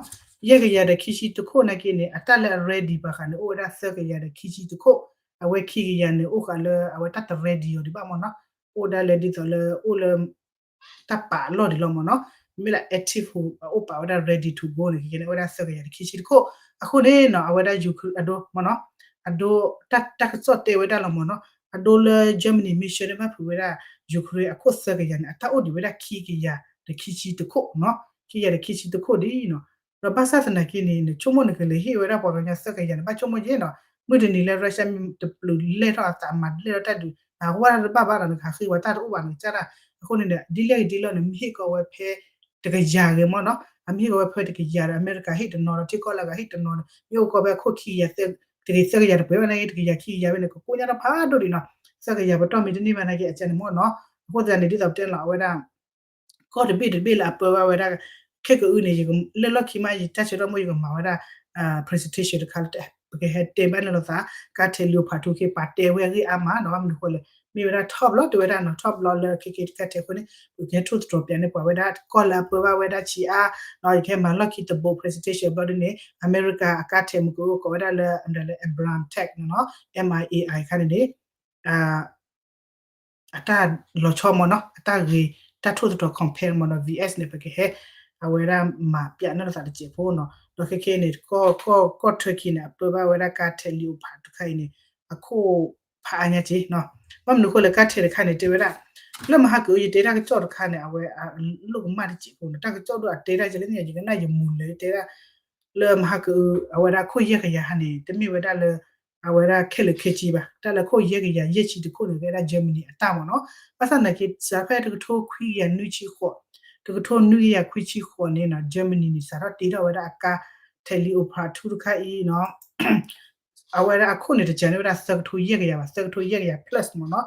ယဲၢ်ကယၤဒီးခံဆံတခိၣ်နာ်က့န့ၣ် အတၢ်လၢအ ready ဘၣ်ဃးန့ၣ် အိၣ်ဝဲဒၣ်သၢကယၤဒီးခံဆံတခိၣ်, အဝဲခံကယၤန့ၣ် အိၣ်ဃာ်လၢအဝဲတၢ်တ ready အီၤဒံးဘၣ်မ့ၢ်နီၤ, အိၣ်ဒၣ်လၢဒ်သိးလၢအိၣ်လၢ တၢ်ပာ်အလီၢ်ဒံးလီၤမ့ၢ်နီၤ, မ့မ့ၢ်လၢ active အအိၣ်ပာ်ဝဲဒၣ် ready to go န့ၣ် ခဲကဲန့ၣ် အိၣ်ဝဲဒၣ်သၢကယၤဒီးခံဆံတခိၣ်, အဃိန့ၣ်နီၤ အဝဲဒၣ် Ukraine အဒိမ့ၢ်နီၤ, အဒိ တၢ်ကစီၣ်တဲဝဲဒၣ်လီၤမ့ၢ်နီၤ, အဒိလၢ Germany မ့ၢ်ဆှၢန့ၢ်ဘၣ်ဖုးဝဲဒၣ် Ukraine အခိၣ်သၢကယၤန့ၣ် အတၢ်အိၣ်ဒံးဝဲဒၣ်ခံကယၤဒီးခံဆံတခိၣ်နီၤ, ခံကယၤဒီးခံဆံတခိၣ်ဒ်နီၤ. ဒီးဘၣ်ဆၣ်သနာ်က့န့ၣ် နဆိကမိၣ်နကလဲၤဟ့ၣ်ဝဲဒၣ်ပှၤကညီသၢကယၤန့ၣ် ဘၣ်ဆိကမိၣ်က့နီၤ, မုၢ်တနံၤလၢ Russia တပျုာ်လဲၢ်ထီၣ်အသး မၤလဲၢ်ထီၣ်တၢ်ဒုး အဝဲတဘၣ်ဘၣ်ဒီး နကဟးဃ့ဝဲတၢ်တအိၣ်ဘၣ် နကစၢ်ဒၣ်. အဃိန့ၣ်ဒီး ဒ်လဲၣ်ဂ့ၤဒ်လဲၣ်န့ၣ် မ့ၢ်ဟ့ၣ်ကီးဝဲဖဲ တကယၤဂ့ၤမ့ၢ်နီၤ, အမ့ၢ်ဟ့ၣ်ကီးဝဲဖဲတကယၤဒီး အမဲရကၤဟ့ၣ်တနီၤဒီး ထံကီၢ်လၢအဂၤဟ့ၣ်တနီၤဒီး မ့ၢ်အိၣ်ကီးဖဲအခိၣ်ခံကယၤ တကယၤခံကယၤတပှဲၤဘၣ်န့ၣ် တကယၤခံကယၤဝဲန့ၣ် ကကိညါတၢ်ဖးဒိၣ်ဒံးနီၤ, သၢကယၤပတီၢ်မ့ၢ်တန့ၢ်ဘၣ်နာ်က့ အကန့ၣ်မ့ၢ်နီၤ. အဃိသတးန့ၣ် ဒ်သိးပတဲလီၤအဝဲဒၣ် ကီၢ်တဘ့ၣ်တဘ့ၣ်လၢအပၢဘၣ်ဝဲဒၣ် ခဲကအုန့ၣ် ယကလၢလီၢ်ခံမး ယတၢ်ဆၢထီၣ်မ့ၢ်ယကမၤဝဲဒၣ် presentation တခါလၢ ပကဟဲတဲဘၣ်န့ၣ်လိာ်သး ကါထဲး Leopard ထူခ့ ပာ်တဲဝဲအဂ့ၢ်အါမးနီၤ, ဘၣ်မနုၤဃိလဲၣ် မ့ၢ်ဝဲဒၣ် top လီၤ တဲဝဲဒၣ်နီၤ top လီၤလၢခဲခဲကါထဲးအဃိန့ၣ် ပကဟဲထိၣ်သတြီၤပၠးန့ၢ်ပှၤဝဲဒၣ် ကီၢ်လၢအပၢဘၣ်ဝဲဒၣ်ဆံးအါ ဒီးယကဟဲမၤလီၢ်ခံတဘိ presentation ဘျီဒ်န့ၣ် အမဲရကၤအကါထဲးမ့ၢ်ကအိၣ်ကိးဝဲဒၣ်လၢ အမတၤလၢ Abrams Tech နီၤ M I A I ခါန့ၣ်န့ၣ် အတၢ်လီၤဆီမ့ၢ်နီၤ အတၢ်ဂ့ၤ တၢ်ထိၣ်သတြီၤ compare မ့ၢ်နီၤ V S န့ၣ် ပကဟဲ အဝဲဒၣ်မၤပၠးန့ၢ်လိာ်သးတစဲးဖိနီၤ. ဒီးခဲခဲန့ၣ် ကီၢ် Turkey န့ၣ် အပၢဘၣ်ဝဲဒၣ်ကါထဲး Leopard တခါအံၤန့ၣ် အခိၣ်ဖးအါညါက့ၤနီၤ. ဘၣ်မနုၤအဃိလဲၣ် ကါထဲးတခါန့ၣ် တဲဝဲဒၣ် လၢမဟါကအု ယတဲတၢ်ကစီၣ်တခါန့ၣ် အဝဲအလိၣ်ကမၣ်တစဲးဖိနီၤ တၢ်ကစီၣ်ဒိၣ်အတဲတၢ်ကဲလၢညါ ယကနၣ်ယမူၤလၢတဲဒၣ် လၢမဟါကအု အဝဲဒၣ်ခိၣ်ယဲၢ်ကယၤဟါန့ၣ် တမ့ၢ်ဝဲဒၣ်လၢ အဝဲဒၣ်ခဲလၢာ်ခဲဆ့ဘၣ် တၢ်လၢခိၣ်ယဲၢ်ကယၤယဲၢ်ဆံတခိၣ်န့ၣ် ကဲဒၣ် Germany အတၢ်မ့ၢ်နီၤ. ဘၣ်ဆၣ်သနာ်က့ စးဖဲတကထိခွံကယၤနွံဆံဃိး တကထိနွံကယၤခွံဆံဃိးန့ၣ်နီၤ Germany န့ၣ် စးထီၣ်တ့ထီၣ်ဝဲဒၣ်အကါထဲး Leopard ထူတခါအံၤနီၤ အဝဲဒၣ်အခိၣ်န့ၣ် တစှၤန့ၢ်ဝဲဒၣ်သၢကထိယဲၢ်ကယၤဘၣ် သၢကထိယဲၢ်ကယၤ plus မ့ၢ်နီၤ.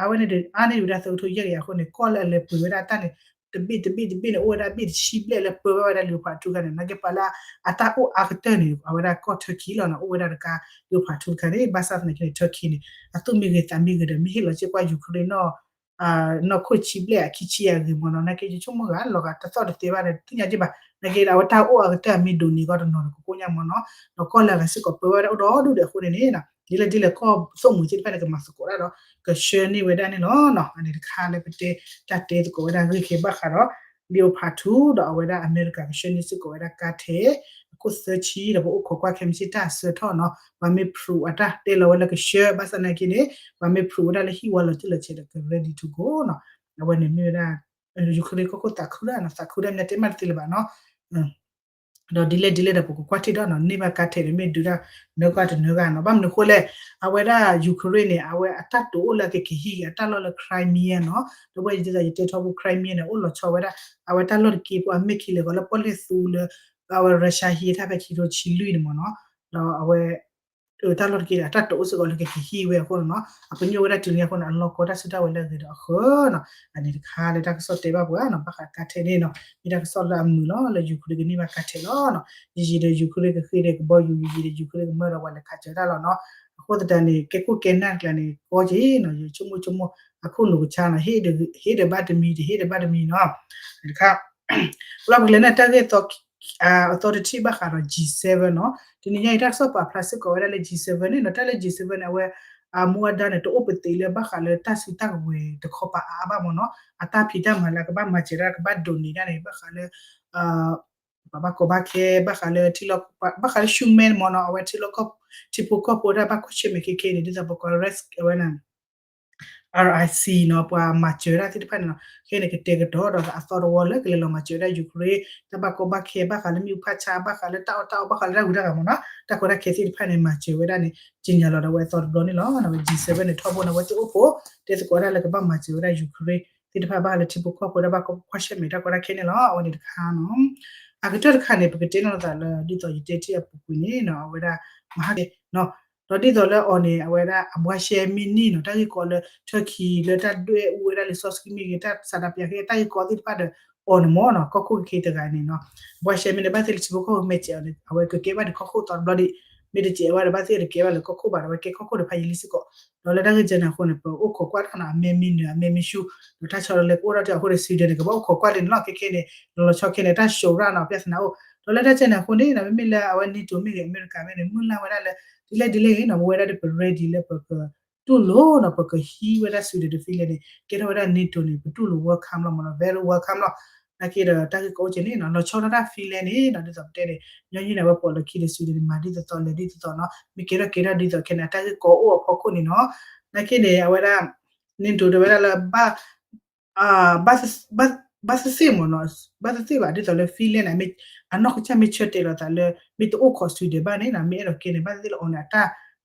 အဝဲန့ၣ်ဒီး အါန့ၢ်ဝဲဒၣ်သၢကထိယဲၢ်ကယၤအဃိန့ၣ် ကီၢ်လၢအလဲၤပှ့ၤဝဲဒၣ်တၢ်န့ၣ် တဘ့ၣ်တဘ့ၣ်တဘ့ၣ်န့ၣ် အိၣ်ဝဲဒၣ်ဘ့ၣ်တဆံဘျဲၣ်လၢပၢဘၣ်ဝဲဒၣ် Leopard ထူတခါန့ၣ် နာ်က့ပှၤလၢအတၢ်အိၣ်အါကတၢၢ်န့ၣ် အဝဲဒၣ်ကီၢ် Turkey လီၤနီၤ အိၣ်ဝဲဒၣ်တကါ Leopard ထူတခါန့ၣ် ဘၣ်ဆၣ်သနာ်က့န့ၣ် Turkey န့ၣ် အသူၣ်မံဂ့ၤသးမံဂ့ၤဒီး မ့ၢ်ဟ့ၣ်လီၤစ့ၢ်ကီး Ukraine နီၤ နီၢ်ခိၣ်ဆံဘျဲၣ်အခံဆံအဂ့ၤမ့ၢ်နီၤ နာ်က့ယဆိကမိၣ်ဂ့ၤ လီၤဂာ်တသီၣ်တသ့ဘၣ်ဒီး သ့ၣ်ညါက့ဘၣ် နာ်က့ဒီး အဝဲတၢ်အိၣ်အါကတၢၢ်အမ့ၢ်ဒိးန့ၢ်ကီးတနီၤဒီး ကကိညါမ့ၢ်နီၤ ဒီးကီၢ်လၢအဂၤစ့ၢ်ကီးပၢဝဲဒၣ်အိၣ်ဒီဒူၣ်ဒီးအဃိန့ၣ်န့ၣ် ဒ်လဲၣ်ဒ်လဲၣ်ကီၢ်သိၣ်မှံၤသ့ၣ်တဖၣ်န့ၣ် ကမၤသကိးတၢ်ဒီး ကဆှၢန့ၢ်ဝဲဒၣ်န့ၣ်လီၤ. အန့ၣ်တခါလၢပတဲ တၢ်တဲသကိးဝဲဒၣ်ဂ့ၢ်က့ၤဘၣ်ဃးဒီး Leopard ထူ ဒီးအဝဲဒၣ်အမဲရကၤကဆှၢန့ၢ်စ့ၢ်ကီးဝဲဒၣ်ကါထဲး အခိၣ်သၢဆံ ဒီးပအိၣ်ခိးကွၢ်ခဲမုၢ်ဆ့ၣ်တၢ်ဆၢထီၣ်နီၤ ပှၤမ့ၢ် prove အတၢ်တဲလီၤဝဲလၢကဆှၢ ဘၣ်ဆၣ်သနာ်က့န့ၣ် ပှၤမ့ၢ် prove ဝဲဒၣ်လၢဟံၣ်ဝါလီၤတံၢ်လီၤဆဲးဒီးက ready to go နီၤ အဝဲန့ၣ်မ့ၢ်ဝဲဒၣ် Ukraine ကီၢ်ခိၣ်သးခုဒၣ်နီၤ သးခုဒၣ်မ့ၢ်တဲမးတသ့လၢၤဘၣ်နီၤ ဒီးဒ်လဲၣ်ဒ်လဲၣ်ဒီး ပကကွၢ်ထံၣ်ဒီးနီၤ န့ၢ်ဘၣ်ကါထဲးန့ၣ် မ့ၢ်ဒုးတၢ်နၢၤကီၢ်တနၢၤဂၤနီၤ ဘၣ်မနုၤအဃိလဲၣ် အဝဲဒၣ် Ukraine န့ၣ် အဝဲအတၢ်တိာ်အိၣ်လၢအကကဟံးအတၢ်လီၢ်လၢ Crimea နီၤ ဒီးဝဲဒ်သိးယတဲထီဘိ Crimea န့ၣ် အိၣ်လီၤဆီဝဲဒၣ် အဝဲတၢ်လီၢ်တက့ၢ်ဖိအမဲာ်ခံလဲၤဂီၤလၢ ပီၣ်လဲၣ်သူလၢ အဝဲ Russia ဟံးတၢ်ဖဲခံကထိဆံလွံၢ်န့ၣ်မ့ၢ်နီၤ ဒီးအဝဲ တၢ်လီၢ်တက့ၢ်ဒီး အတၢ်တိာ်အိၣ်စ့ၢ်ကီးလၢကကဟံးဝဲအဃိန့ၣ်နီၤ အပညိၣ်ဝဲဒၣ်တုၤလၢညါအဃိန့ၣ် အလီၢ်ကီတၢ်စုတၢ်ဝဲၤလၢအဂ့ၤဒီးအဃၢၤနီၤ အန့ၣ်တခါလၢတၢ်ကစီၣ်တဲဘၣ်ပှၤနီၤ ဘၣ်ဃးကါထဲးန့ၣ်နီၤ မ့ၢ်တၢ်ကစီၣ်လၢအမုာ်လီၤလၢ Ukraine ကန့ၢ်ဘၣ်ကါထဲးလီၤနီၤ ယံာ်ယံာ်ဒီး Ukraine ကဃ့ဒီးကဘီယူၤ ယံာ်ယံာ်ဒီး Ukraine ကမၢဒီးပှၤလဲၤခးစၢၤတၢ်လီၤနီၤ အဃိသတးန့ၣ် ကဲခိၣ်ကဲနၢ်တကျါန့ၣ် ကီက့ၤနီၤ ယဆိကမိၣ်ဆိကမိၣ် အခိၣ်နူာ်ကဆါနီၤ ဟ့ၣ်ဒီးဘၣ်တမံၤ တဟ့ၣ်ဒီးဘၣ်တမံၤနီၤ တခါ လီၢ်ပကလဲၤန့ၣ်တၢ်ဂ့ၢ်သီ အသီတထံၣ်ဘၣ်ဃးဒီး G seven နီၤ တနံၤညါအံၤတၢ်ကစီၣ်ပာ်ဖျါစ့ၢ်ကီးဝဲဒၣ်လၢ G seven န့ၣ်နီၤ တၢ်လၢ G seven န့ၣ် အဝဲ အမူအဒါန့ၣ် တအိၣ်ပသံးလၢဘၣ်ဃးလၢတၢ်စုတၢ်ကဝဲၤတခီပၤအါအါဘၣ်မ့ၢ်နီၤ အတၢ်ဖံးတၢ်မၤလၢအကဘၣ်မၤစၢၤဒၣ် ကဘၣ်ဒိးန့ၢ်ဒၣ်န့ၣ် ဘၣ်ဃးလၢ ပှၤဘၣ်ကီဘၣ်ခဲ ဘၣ်ဃးလၢထံလီၢ်ကီၢ် ဘၣ်ဃးလၢ human မ့ၢ်နီၤ အဝဲထံလီၢ်ကီၢ် ထံဖိကီၢ်ဖိဒၣ်ဘၣ်ကွၢ်ဆၢၣ်မဲာ်ခဲခဲန့ၣ် ဒ်သိးပကိး risk အဝဲန့ၣ် R I C နီၤ ပှၤမၤစၢၤဒၣ်သ့ၣ်တဖၣ်န့ၣ်နီၤ ခဲန့ၣ်ကတဲာ်ကတီၤဒီးအသီတဝီလၢကလဲၤလီၤမၤစၢၤဝဲဒၣ် Ukraine တၢ်ဘၣ်ကီဘၣ်ခဲ ဘၣ်ဃးလၢမ့ၣ်အူဖးဆါ ဘၣ်ဃးလၢတၢ်အီၣ်တၢ်အီ ဘၣ်ဃးလၢတၢ်ဂုၤတၢ်ဂၤမ့ၢ်နီၤ တၢ်ကီတၢ်ခဲသ့ၣ်တဖၣ်န့ၣ် မၤစၢၤဝဲဒၣ်န့ၣ် ကြေညာလီၤဒီးအဝဲအသီတဘျီန့ၣ်လီၤ. အဝဲ G seven န့ၣ် ထီဘိန့ၣ် အဝဲသ့ၣ်အိၣ်ဖှိၣ် တဲသကိးဒၣ်လၢကဘၣ်မၤစၢၤဝဲဒၣ် Ukraine သ့ၣ်တဖၣ် ဘၣ်ဃးလၢထံဖိကီၢ်ဖိဒၣ်ဘၣ်ကွၢ်ဆၢၣ်မဲာ်တၢ်ကီတၢ်ခဲန့ၣ်လီၤ. အဝဲန့ၣ်တခါနီၤ အကတၢၢ်တခါန့ၣ် ပကတဲနီၤလိာ်သးလၢ ဒ်သိးယတဲထံၣ်အပူၤကွံာ်န့ၣ်နီၤ အဝဲဒၣ် မဟါကဲ ဒီးဒ်သိးလၢအီၤန့ၣ် အဝဲဒၣ်အဘှါရှဲမ့ၢ်န့ၢ်နီၤ တၢ်ဂ့ၢ်ကီလၢ Turkey လၢတၢ်ဒွဲၣ်အူဝဲဒၣ်လံာ်စီဆှံမ့ၢ်ဂ့ၤ တၢ်ဆန္ဒပြ တၢ်ဂ့ၢ်ကီသ့ၣ်တဖၣ်ဒီးအီၤန့ၣ်မ့ၢ်နီၤ ကီၢ်ခိၣ်ကခ့တဂၤန့ၣ်နီၤ အဘှါရှဲမ့ၢ်န့ၢ် ဘၣ်သ့ၣ်လၢထံဖိကီၢ်ဖိမဲာ်စဲးအီၤန့ၣ် အဝဲကကဲဘၣ်ဒံးကီၢ်ခိၣ်သီတဘျီဒံး မ့ၢ်တစဲးဝဲဒီး ဘၣ်သ့ၣ်တကဲဘၣ်လၢကီၢ်ခိၣ်ဘၣ်ဒီး အဝဲကဲကီၢ်ခိၣ်ဒီးဖးယံာ်လံစ့ၢ်ကီး ဒီးလၢတၢ်ဂ့ၢ်ကီန့ၣ်အဃိန့ၣ် ပအိၣ်ခိးကွၢ်တၢ်နီၤ အမဲမ့ၢ်နုာ် အမဲမ့ၢ်ဆူၣ် ဒီးတၢ်ဆီတလဲကအိၣ်ထီၣ်တ့ၢ်အဃိန့ၣ် Sweden န့ၣ် ကဘၣ်အိၣ်ခိးကွၢ်လံန့ၣ်လီၤ. ခဲခဲန့ၣ် လီၤလီၤဆီဆီခဲန့ၣ် တၢ်စိာ်ရၣ်နီၤ ပြဿနာအိၣ် ဒီးလၢတၢ်ကဲန့ၣ်အဃိန့ၣ် မ့မ့ၢ်လၢအဝဲ NATO မ့ၢ်ဂ့ၤ အမဲရကၤမ့ၢ်ဂ့ၤန့ၣ် မုၢ်လၢ်ဝဲဒၣ်လၢ ဒ်လဲၣ်ဒ်လဲၣ်ဂ့ၤနီၤ ပဝဲဒၣ်ဒီးပ ready လၢပကတူၢ်လိာ်နီၤ ပကဟံးဝဲဒၣ် Sweden ဒီး Finland န့ၣ် ကဲထီၣ်ဝဲဒၣ် NATO န့ၣ် ပတူၢ်လိာ် welcome လီၤမ့ၢ်နီၤ very welcome လီၤ. နာ်က့ဒီးတၢ်ဂ့ၢ်ကီအိၣ်ကဲန့ၣ်နီၤ လီၤဆီထီၣ်တၢ် Finland န့ၣ်နီၤ ဒ်သိးပတဲန့ၣ် ညီနုၢ်န့ၣ် အဝဲပိာ်လီၢ်ခံဒီး Sweden န့ၣ် မၤဒ်သိးသိးလဲၤဒ်သိးသိးနီၤ မ့ၢ်ကဲထီၣ်ကဲထီၣ်ဒ်သိးခဲန့ၣ် အတၢ်ဂ့ၢ်ကီအိၣ်အဖီခိၣ်န့ၣ်နီၤ နာ်က့န့ၣ် အဝဲဒၣ် NATO တဲဝဲဒၣ်လၢဘၣ် ဘၣ်သ့ၣ်သ့ၣ်မ့ၢ်နီၤ, ဘၣ်သ့ၣ်သ့ၣ်ဘၣ် ဒ်သိးလၢ Finland န့ၣ် အနီၢ်ကစၢ်မ့ၢ်ဆၢတဲာ်လီၤသးလၢ မ့ၢ်တအိၣ်ခိး Sweden ဘၣ်န့ၣ်နီၤ မ့ၢ်အဲၣ်ဒိးကဲန့ၣ် ဘၣ်သ့ၣ်သ့ၣ်လၢအီၤန့ၣ် အတၢ်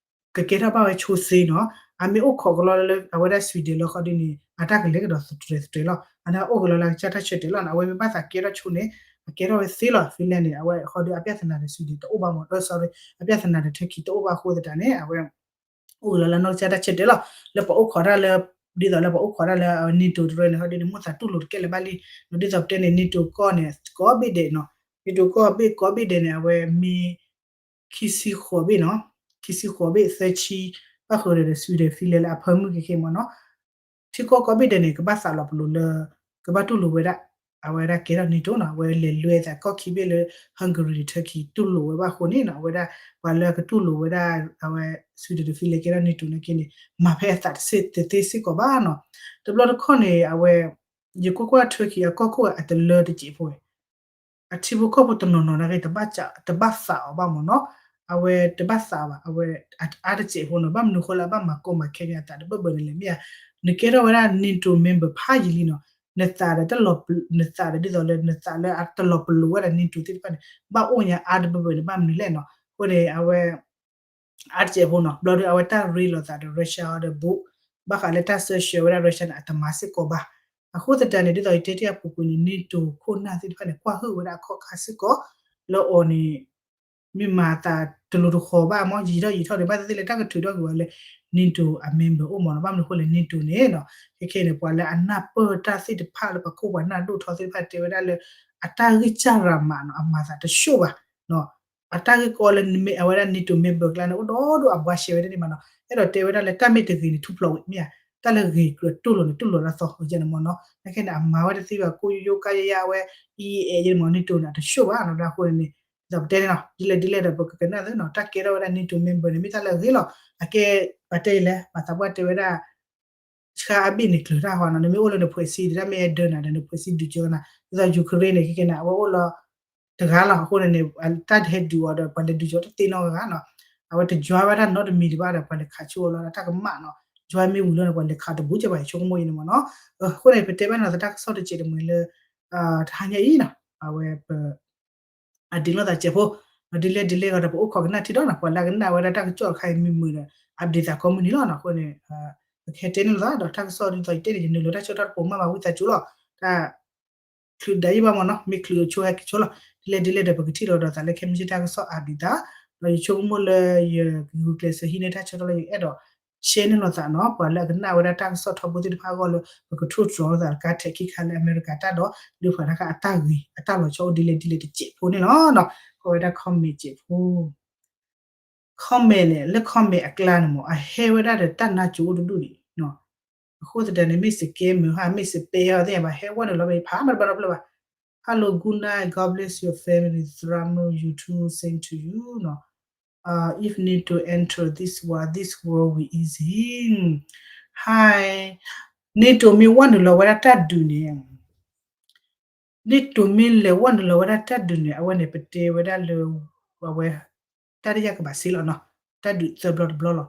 ကကဲထီၣ်ဘၣ်ဝဲဆိသ့နီၤ, အမ့ၢ်အိၣ်ခိးကလီလၢအဝဲဒၣ် Sweden လၢဃီဒ်န့ၣ် အတၢ်ကလဲၤကဒီးသတြဲၤသတြဲၤလီၤ, အန့ၣ်အိၣ်ကလီလၢအကစၢ်တၢ်ဆၢတဲာ်လီၤနီၤ, အဝဲမ့ၢ်ဘၣ်သးကဲထီၣ်ဆိန့ၣ် အကဲထီၣ်ဝဲသ့လီၤ, Finland န့ၣ် အဝဲဃီဒီးအပြဿနာဒီး Sweden တအိၣ်ဘၣ်မ့ၢ် sorry အပြဿနာဒီး Turkey တအိၣ်ဘၣ်အဃိသတးန့ၣ် အဝဲ အိၣ်ကလီလၢနီၢ်ကစၢ်တၢ်ဆၢတဲာ်လီၤ, လၢပှၤအိၣ်ခိးတၢ်လၢ ဒ်သိးလၢပှၤအိၣ်ခိးတၢ်လၢ NATO တရၢန့ၣ် ဃီဒ်န့ၣ် မိၢ်သးတူၢ်လိာ်တကဲလၢၤဘၣ်လံ, ဒ်သိးပတဲန့ၣ် NATO ကီၢ်န့ၣ် ကိးဘ့ၣ်ဒဲးနီၤ, NATO ကီၢ်ဘ့ၣ်ကိးဘ့ၣ်ဒဲးန့ၣ် အဝဲမ့ၢ် ခံဆံဃိးဘ့ၣ်နီၤ, ခံဆံဃိးဘ့ၣ် သၢဆံ ဘၣ်ဃုာ်ဒီး Sweden Finland လၢအဖၢမုၢ်ခဲခဲမ့ၢ်နီၤ, ထံကီၢ်ကိးဘ့ၣ်ဒဲးန့ၣ် ကဘၣ်သးလီၤပလိာ်လၢ ကဘၣ်တူၢ်လိာ်ဝဲဒၣ် အဝဲဒၣ်ကဲထီၣ် NATO နီၤ, အဝဲလဲၤလွဲသးကီၢ်ခံဘ့ၣ်လၢ Hungary ဒီး Turkey တူၢ်လိာ်ဝဲဘၣ်အဃိန့ၣ်နီၤ, အဝဲဒၣ် ပှၤလၢအကတူၢ်လိာ်ဝဲဒၣ် အဝဲ Sweden ဒီး Finland ကဲထီၣ် NATO နာ်က့န့ၣ် မၤဖဲအသးတသ့စ့ၢ်ကီးဘၣ်နီၤ, တဘျီတခီၣ်န့ၣ် အဝဲ ယကွၢ်ကွၢ် Turkey အကီၢ်ခိၣ်အတလၢတစဲးဖိဝဲ အထံဖိကီၢ်ဖိတနီၤနီၤနာ်က့ တဘၣ်သးအီၤဘၣ်မ့ၢ်နီၤ, အဝဲတဘၣ်သးဘၣ်, အဝဲအါတစဲးဖိနီၤ, ဘၣ်မနုၤဃိလၢအဘၣ်မၤကီမၤခဲန့ၣ် အသးတဘၢၣ်ဘၢၣ်န့ၣ်လဲၣ်မ့ၢ်ဧါ, နကဲထီၣ်ဝဲဒၣ် NATO member ဖးယံာ်လံနီၤ, နသးဒီးတလီၤ, နသးဒီးဒ်သိးလၢ နသးလၢအတလီၤပလိာ်ဝဲဒၣ် NATO သ့ၣ်တဖၣ်န့ၣ် ဘၣ်အိၣ်ညါအါတဘၢၣ်ဘၢၣ်န့ၣ် ဘၣ်မနုၤလဲၣ်နီၤ, အဃိန့ၣ် အဝဲ အါတစဲးဖိနီၤ, ဘျီဒီးအဝဲတၢ်ရ့လိာ်သးဒီး Russia အီၤဒီး ဘူး, ဘၣ်ဃးလၢတၢ်စၢဆှၢဝဲဒၣ် Russia န့ၣ် အတမၤစ့ၢ်ကီးဘၣ်, အဃိသတးန့ၣ် ဒ်သိးယတဲတ့ၢ်အပူၤကွံာ်န့ၣ် NATO ခိၣ်နၢ်သ့ၣ်တဖၣ်န့ၣ် ကွၢ်ဟုၣ်ဝဲဒၣ်အခီၣ်ခါစ့ၢ်ကီး လၢအီၤန့ၣ် မ့ၢ်မၤသးတလိၤတဃီၤဘၣ်မ့ၢ် ယံာ်ထီၣ်ယံာ်ထီၣ်န့ၣ် ဘၣ်သ့ၣ်သ့ၣ်လၢတၢ်ကထုးထီၣ်က့ၤဝဲလၢ NATO အ member အိၣ်မ့ၢ်နီၤ, ဘၣ်မနုၤအဃိလဲၣ် NATO န့ၣ်နီၤ, ခဲခဲန့ၣ် ပှၤလၢအနၢ်ပၢၢ်တၢ်သ့ၣ်တဖၣ်လၢပှၤခိၣ်ပှၤနၢ်ဒိၣ်ထီသ့ၣ်တဖၣ်တဲဝဲဒၣ်လၢ အတၢ်ဂံၢ်စၢ်ရၤမးနီၤ အမၤသးတဆှိၣ်ဘၣ်နီၤ, အတၢ်ဂ့ၢ်ကီလၢအဝဲဒၣ် NATO member ကျါန့ၣ် အိၣ်ဒီဒူၣ်အဘှါရှဲဝဲတန့ၢ်ဘၣ်နီၤ, အဲၣ်ဒိးတဲဝဲဒၣ်လၢတၢ်မ့ၢ်တဂ့ၤန့ၣ် ထူၣ်ဖျိးဝံၤမ့ၢ်ဧါ, တၢ်လၢဂ့ၤကြၢးတူၢ်လိာ်န့ၣ် တူၢ်လိာ်ဒၣ်သီယဲန့ၣ်မ့ၢ်နီၤ, နာ်က့န့ၣ် အမၤဝဲတသ့ဘၣ် ကိးယိယိကါယါယါဝဲ အံၤအဲၣ်ယဲန့ၣ်မ့ၢ် NATO န့ၣ် အတဆှိၣ်ဘၣ်နီၤ, ဘၣ်အဃိန့ၣ်န့ၣ် ဒ်သိးပတဲန့ၣ်နီၤ ဒ်လဲၣ်ဒ်လဲၣ်ဒီး ပကကနၣ်သ့နီၤ တၢ်ကဲထီၣ်ဝဲဒၣ် NATO member န့ၣ် မ့ၢ်တၢ်လၢအဂ့ၤလီၤ, အကဲ ပှၤတဲလဲၣ် ပှၤသးပှၢ်တဲဝဲဒၣ် ဆှါအဘ့ၣ်န့ၣ်ကျၢၤတၢ်ဟီနီၤ, နမ့ၢ်အိၣ်လၢနဖှဲးစံဒံး တၢ်မ့ၢ်ဟဲဒၢနၤဒီး နဖှဲးစံဒုးကၢနၤ, ဒ်သိး Ukraine န့ၣ် ခဲကဲန့ၣ် အဝဲအိၣ်လီၤ တဂၤလီၤ, အဃိန့ၣ်န့ၣ် တၢ်တဟဲဒုးအီၤဒီး ပှၤလဲၤဒုးကၢတသ့နီတဂၤနီၤ, အဝဲတယွၤဝဲဒၣ်နီတမံၤဒံးဘၣ်ဒီး ပှၤလဲၤခးဆိအီၤလီၤ တၢ်ကမၣ်နီၤ, ယွၤမ့ၢ်ဝံၤလီၤန့ၣ် ပှၤလဲၤခးတဘူးကဲဘၣ် ယဆိကမိၣ်အံၤန့ၣ်မ့ၢ်နီၤ, အဃိန့ၣ် ပတဲဘၣ်နီၤ သတးကစီၣ်တစဲးတမှဲၤလၢ တဟါညါအံၤနီၤ, အဝဲပ အဒုးလိာ်သးစဲးဖိ, ဒ်လဲၣ်ဒ်လဲၣ်ဂီၤဒီး ပအိၣ်ခိးကနၣ်ထံဒီးနီၤ ပှၤလၢအကနၣ်ဝဲဒၣ်တၢ်ကစီၣ်တခါအံၤ မုာ်မုာ်ဒီး update သးကိးမုၢ်နံၤလီၤနီၤ, အဃိန့ၣ် ပကဟဲတဲန့ၣ်လိာ်သးဒီး တၢ်ကစီၣ်ဒ်သိးယတဲန့ၣ် ယနုာ်လီၤတၢ်ဆၢကတီၢ်တပိာ်မးဘၣ် ဝံသးစူၤလီၤ, တၢ် ချုးဒၣ်ယံၣ်ဘၣ်မ့ၢ်နီၤ မ့ၢ်ချုးဆိဟဲက့ၤဆိလီၤ, ဒ်လဲၣ်ဒ်လဲၣ်ဒီး ပကထံၣ်လိာ်ဒီးသးလၢခဲမုၢ်ဆ့ၣ်တၢ်ကစီၣ် update သး, ဒီးယဆိကမိၣ်လၢယဂုာ်ကျဲးစၢးဟံးန့ၢ်တၢ်ဆၢကတီၢ်လၢယအဲၣ်ဒိး share န့ၢ်လိာ်သးနီၤ ပှၤလၢအကနၣ်ဝဲဒၣ်တၢ်ကစီၣ်ထီဘိသ့ၣ်တဖၣ်အဂီၢ်လၢ ပကထိၣ်တြီၤလိာ်သးတကါထဲးခံခါလၢအမဲရကၤတၢ်ဒီး ဒုးဖးတၢ်ခါအတၢ်ဂ့ၤ အတၢ်လီၤဆီအိၣ်ဒ်လဲၣ်ဒ်လဲၣ်တစဲးဖိန့ၣ်လီၤနီၤ, ကွၢ်ဝဲဒၣ် comment စဲးဖိ comment န့ၣ် လၢ comment အကျါန့ၣ်မ့ၢ် အဟဲဝဲဒၣ်ဒီးတၢ်နါစိၤအိၣ်တဒူၣ်ဒံးနီၤ, အဃိသတးန့ၣ် မ့ၢ် scammer ဧါ မ့ၢ် spam ဧါ သ့ၣ်ညါဘၣ် ဟဲဝဲနုာ်လီၤ ဖးမတဘၣ်နီတဖျၢၣ်ဘၣ်, Hello, good night, God bless your family, Thramo, you too, same to you နီၤ, if NATO enter this war, this war will easy, hi, NATO မ့ၢ်ဝဲနုာ်လီၤဝဲဒၣ်တၢ်ဒုးန့ၣ် NATO မ့ၢ်လဲၤဝဲနုာ်လီၤဝဲဒၣ်တၢ်ဒုးန့ၣ် အဝဲန့ၣ် ပတဲဝဲဒၣ်လၢ အဝဲ တၢ်တယာ်ကဘၣ်စ့လီၤနီၤ, တၢ်ဒုးသၢဘျီတဘျီလီၤ,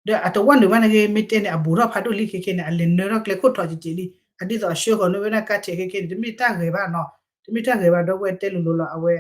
ဒီးအတဝဲနုာ်ဘၣ်န့ၣ်ဂ့ၤ မ့ၢ်တဲန့ၣ် အဘူးထီၣ်ဖးဒိၣ်လံခဲခဲန့ၣ် အလဲၤနၢထီၣ်ကျဲခိၣ်ထီးကက့ၤလံ, အဒ်သိးအဆှၢဃီၤန့ၢ်ဝဲဒၣ်ကါထဲးခဲခဲန့ၣ် တမ့ၢ်တၢ်ဂဲၤဘၣ်နီၤ, တမ့ၢ်တၢ်ဂဲၤဘၣ် ဒီပုၢ်ဝဲၢ်တဲလိၤလိၤလီၤ အဝဲ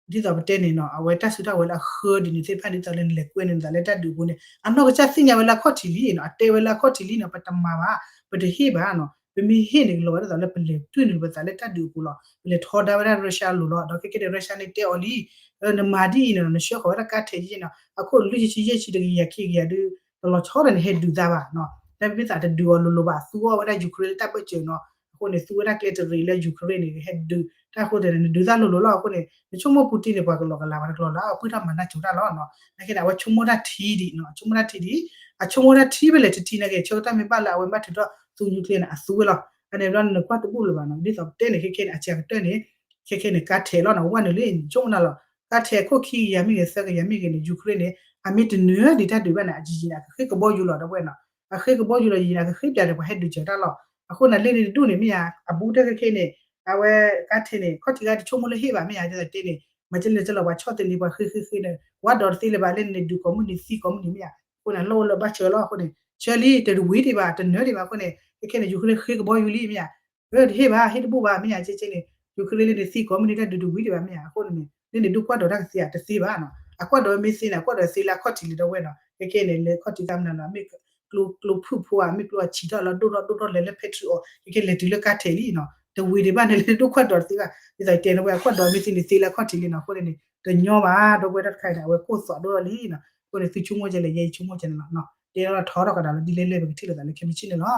ဒ်သိးပတဲန့ၣ်နီၤ အဝဲတၢ်စုတၢ်ဝဲၤလၢအဃၢဒ်န့ၣ်သ့ၣ်တဖၣ် ဒ်သိးလၢနလဲၤကွဲန့ၣ်သးလၢတၢ်ဒုးအပူၤန့ၣ် အနီၢ်ကစၢ်သ့ၣ်ညါဝဲလၢအခီၣ်ထံးလံနီၤ အတဲဝဲလၢအခီၣ်ထံးလံနီၤ ပတမၤဘၣ် ပတဟ့ၣ်ဘၣ်နီၤ ပမ့ၢ်ဟ့ၣ်န့ၣ် ကလီၤဝဲဒ်သိးလၢပလဲၤတွံၢ်နုာ်ပသးလၢတၢ်ဒုးအပူၤလီၤ ပလဲၤထီဒါဝဲဒၣ် Russia အလိၤလီၤ ဒီးခဲကဲန့ၣ် Russia န့ၣ်တဲအီၤလံ နမၤဒ်အံၤနီၤ နဆှၢဃီၤဝဲဒၣ်ကါထဲးယဲၢ်နီၤ အခိၣ်လွံၢ်ဆံဆံယဲၢ်ဆံတကယၤ ခံကယၤဒုး တလီၤဆီဒီးနဟဲဒုးသးဘၣ်နီၤ တၢ်မ့ၢ်သးတဒုးအီၤလိၤလိၤဘၣ် သူအီၣ်ဝဲဒၣ် Ukraine လၢတၢ်ဘၢၣ်စၢၤနီၤ အဃိန့ၣ် သူဝဲဒၣ်ကျဲတရံးလၢ Ukraine န့ၣ် ဟဲဒုး တၢ်အဃိသတးန့ၣ် နဒုးသးလိၤလိၤလီၤ အဃိန့ၣ် နဆိကမိၣ် Putin န့ၣ် ပှၤကလီကလၤ ပှၤတကလီကလၤ အပှ့ၤထီၣ်မၤနၢ်ကၠိတၢ်လီၤနီၤ နာ်က့န့ၣ် အဝဲဆိကမိၣ်တၢ်ထံဒံးနီၤ ဆိကမိၣ်တၢ်ထံဒံး အဆိကမိၣ်တၢ်ထံဖဲလဲၣ်တထံနာ်က့ ဆၢကတီၢ်မ့ၢ်ဘၣ်လၢအဝဲဘၣ်ထုးထီၣ်သူ nuclear န့ၣ် အသူဝဲလီၤ အန့ၣ်ဘျီန့ၣ် နကွၢ်တဘူၣ်လၢၤဘၣ်နီၤ ဒ်သိးပတဲန့ၣ် ခဲခဲန့ၣ် အစှၤကတၢၢ်န့ၣ် ခဲခဲန့ၣ် ကါထဲးလီၤနီၤ ဝဲနုာ်လံ ဆိကမိၣ်နၤလီၤ ကါထဲးခိၣ်ခံကယၤမ့ၢ်ဂ့ၤ သၢကယၤမ့ၢ်ဂ့ၤန့ၣ် Ukraine န့ၣ် အမ့ၢ်တနုာ်ဒံးတၢ်ဒုးဘၣ်န့ၣ် အယံာ်ယံာ်န့ၣ် အကဃ့ကဘီယူၤလီၤ ဒီပုၢ်ဝဲၢ်နီၤ အဃ့ကဘီယူၤလီၤ ယံာ်ယံာ်န့ၣ် အကဃ့ပၠးဒီးပှၤဟဲဒုးစၢၤတၢ်လီၤ အဃိန့ၣ် လၢန့ၣ်တဒူၣ်န့ၣ်မ့ၢ်ဧါ အဘူးတၢ်ခဲခဲန့ၣ် အဝဲကါထဲးန့ၣ် ခီၣ်ထံးဂၤတဆိကမိၣ်လၢဟ့ၣ်ဘၣ်မ့ၢ်ဧါ ဒ်သိးတဲန့ၣ် မၤကလဲၤကလီၤ ပှၤဆီၣ်သလံၤ ပှၤဃ့ဃ့ဃ့န့ၣ် ဝါဒီးတသ့လၢၤဘၣ် လၢန့ၣ်ဒုးကိးမုၢ်နံၤသံကိးမုၢ်နံၤမ့ၢ်ဧါ အဃိန့ၣ် လီၢ်အိၣ်လၢဘၣ်စၢၤလီၤ အဃိန့ၣ် ဆၢလံ တဝံၤဒံးဘၣ် တနၢၤဒံးဘၣ်အဃိန့ၣ် ခဲခဲန့ၣ် ယူၤခရ့ၣ်ဃ့ကဘီယူၤလံမ့ၢ်ဧါ, အတဟ့ၣ်ဘၣ် ဟ့ၣ်တဘူၣ်ဘၣ်မ့ၢ်ဧါ ကဲကဲန့ၣ် ယူၤခရ့ၣ်လၢန့ၣ်သံကိးမုၢ်နံၤတၢ်ဒုးတဝံၤဒံးဘၣ်မ့ၢ်ဧါ အဃိန့ၣ် လၢန့ၣ်ဒုးကွၢ်ဒီးတၢ်ကသ့ဧါ တသ့ဘၣ်နီၤ အကွၢ်ဒီးမ့ၢ်သ့န့ၣ် အကွၢ်ဒီးသ့လၢအခီၣ်ထံးလံဒီးဝဲနီၤ ခဲခဲန့ၣ် လၢခီၣ်ထံးတၢ်မနုၤနီၤ မ့ၢ်ကျိကျိဖုၣ်ဖိဧါ မ့ၢ်ကျိအဆံးထီၣ်လီၤ ဒိၣ်ထီၣ်ဒိၣ်ထီၣ်လဲၤလၢ factory အီၤ ခဲခဲလဲၤတုၤလၢကါထဲးလံနီၤ တဝံၤဒံးဘၣ်န့ၣ် လၢဒုးကွၢ်ဒီးတသ့ဘၣ် ဒ်သိးတဲလၢဝဲအကွၢ်ဒီးမ့ၢ်သ့န့ၣ် သ့လၢအခီၣ်ထံးလံနီၤ အဃိန့ၣ် တညီဘၣ် ဒီပုၢ်ဝဲၢ်တၢ်တခါအံၤန့ၣ် အဝဲကိၢ်သွးဒိၣ်ထီၣ်လံနီၤ အဃိန့ၣ် သုဆိကမိၣ်ကဲလဲၣ် ယဲယဆိကမိၣ်ကဲန့ၣ်လီၤ တဲလီၤထီထီၣ်ကဒီးလီၤ ဒ်လဲၣ်လဲၣ်ပကထံၣ်လိာ်သးလၢခဲမုၢ်ဆ့ၣ်န့ၣ်လီၤ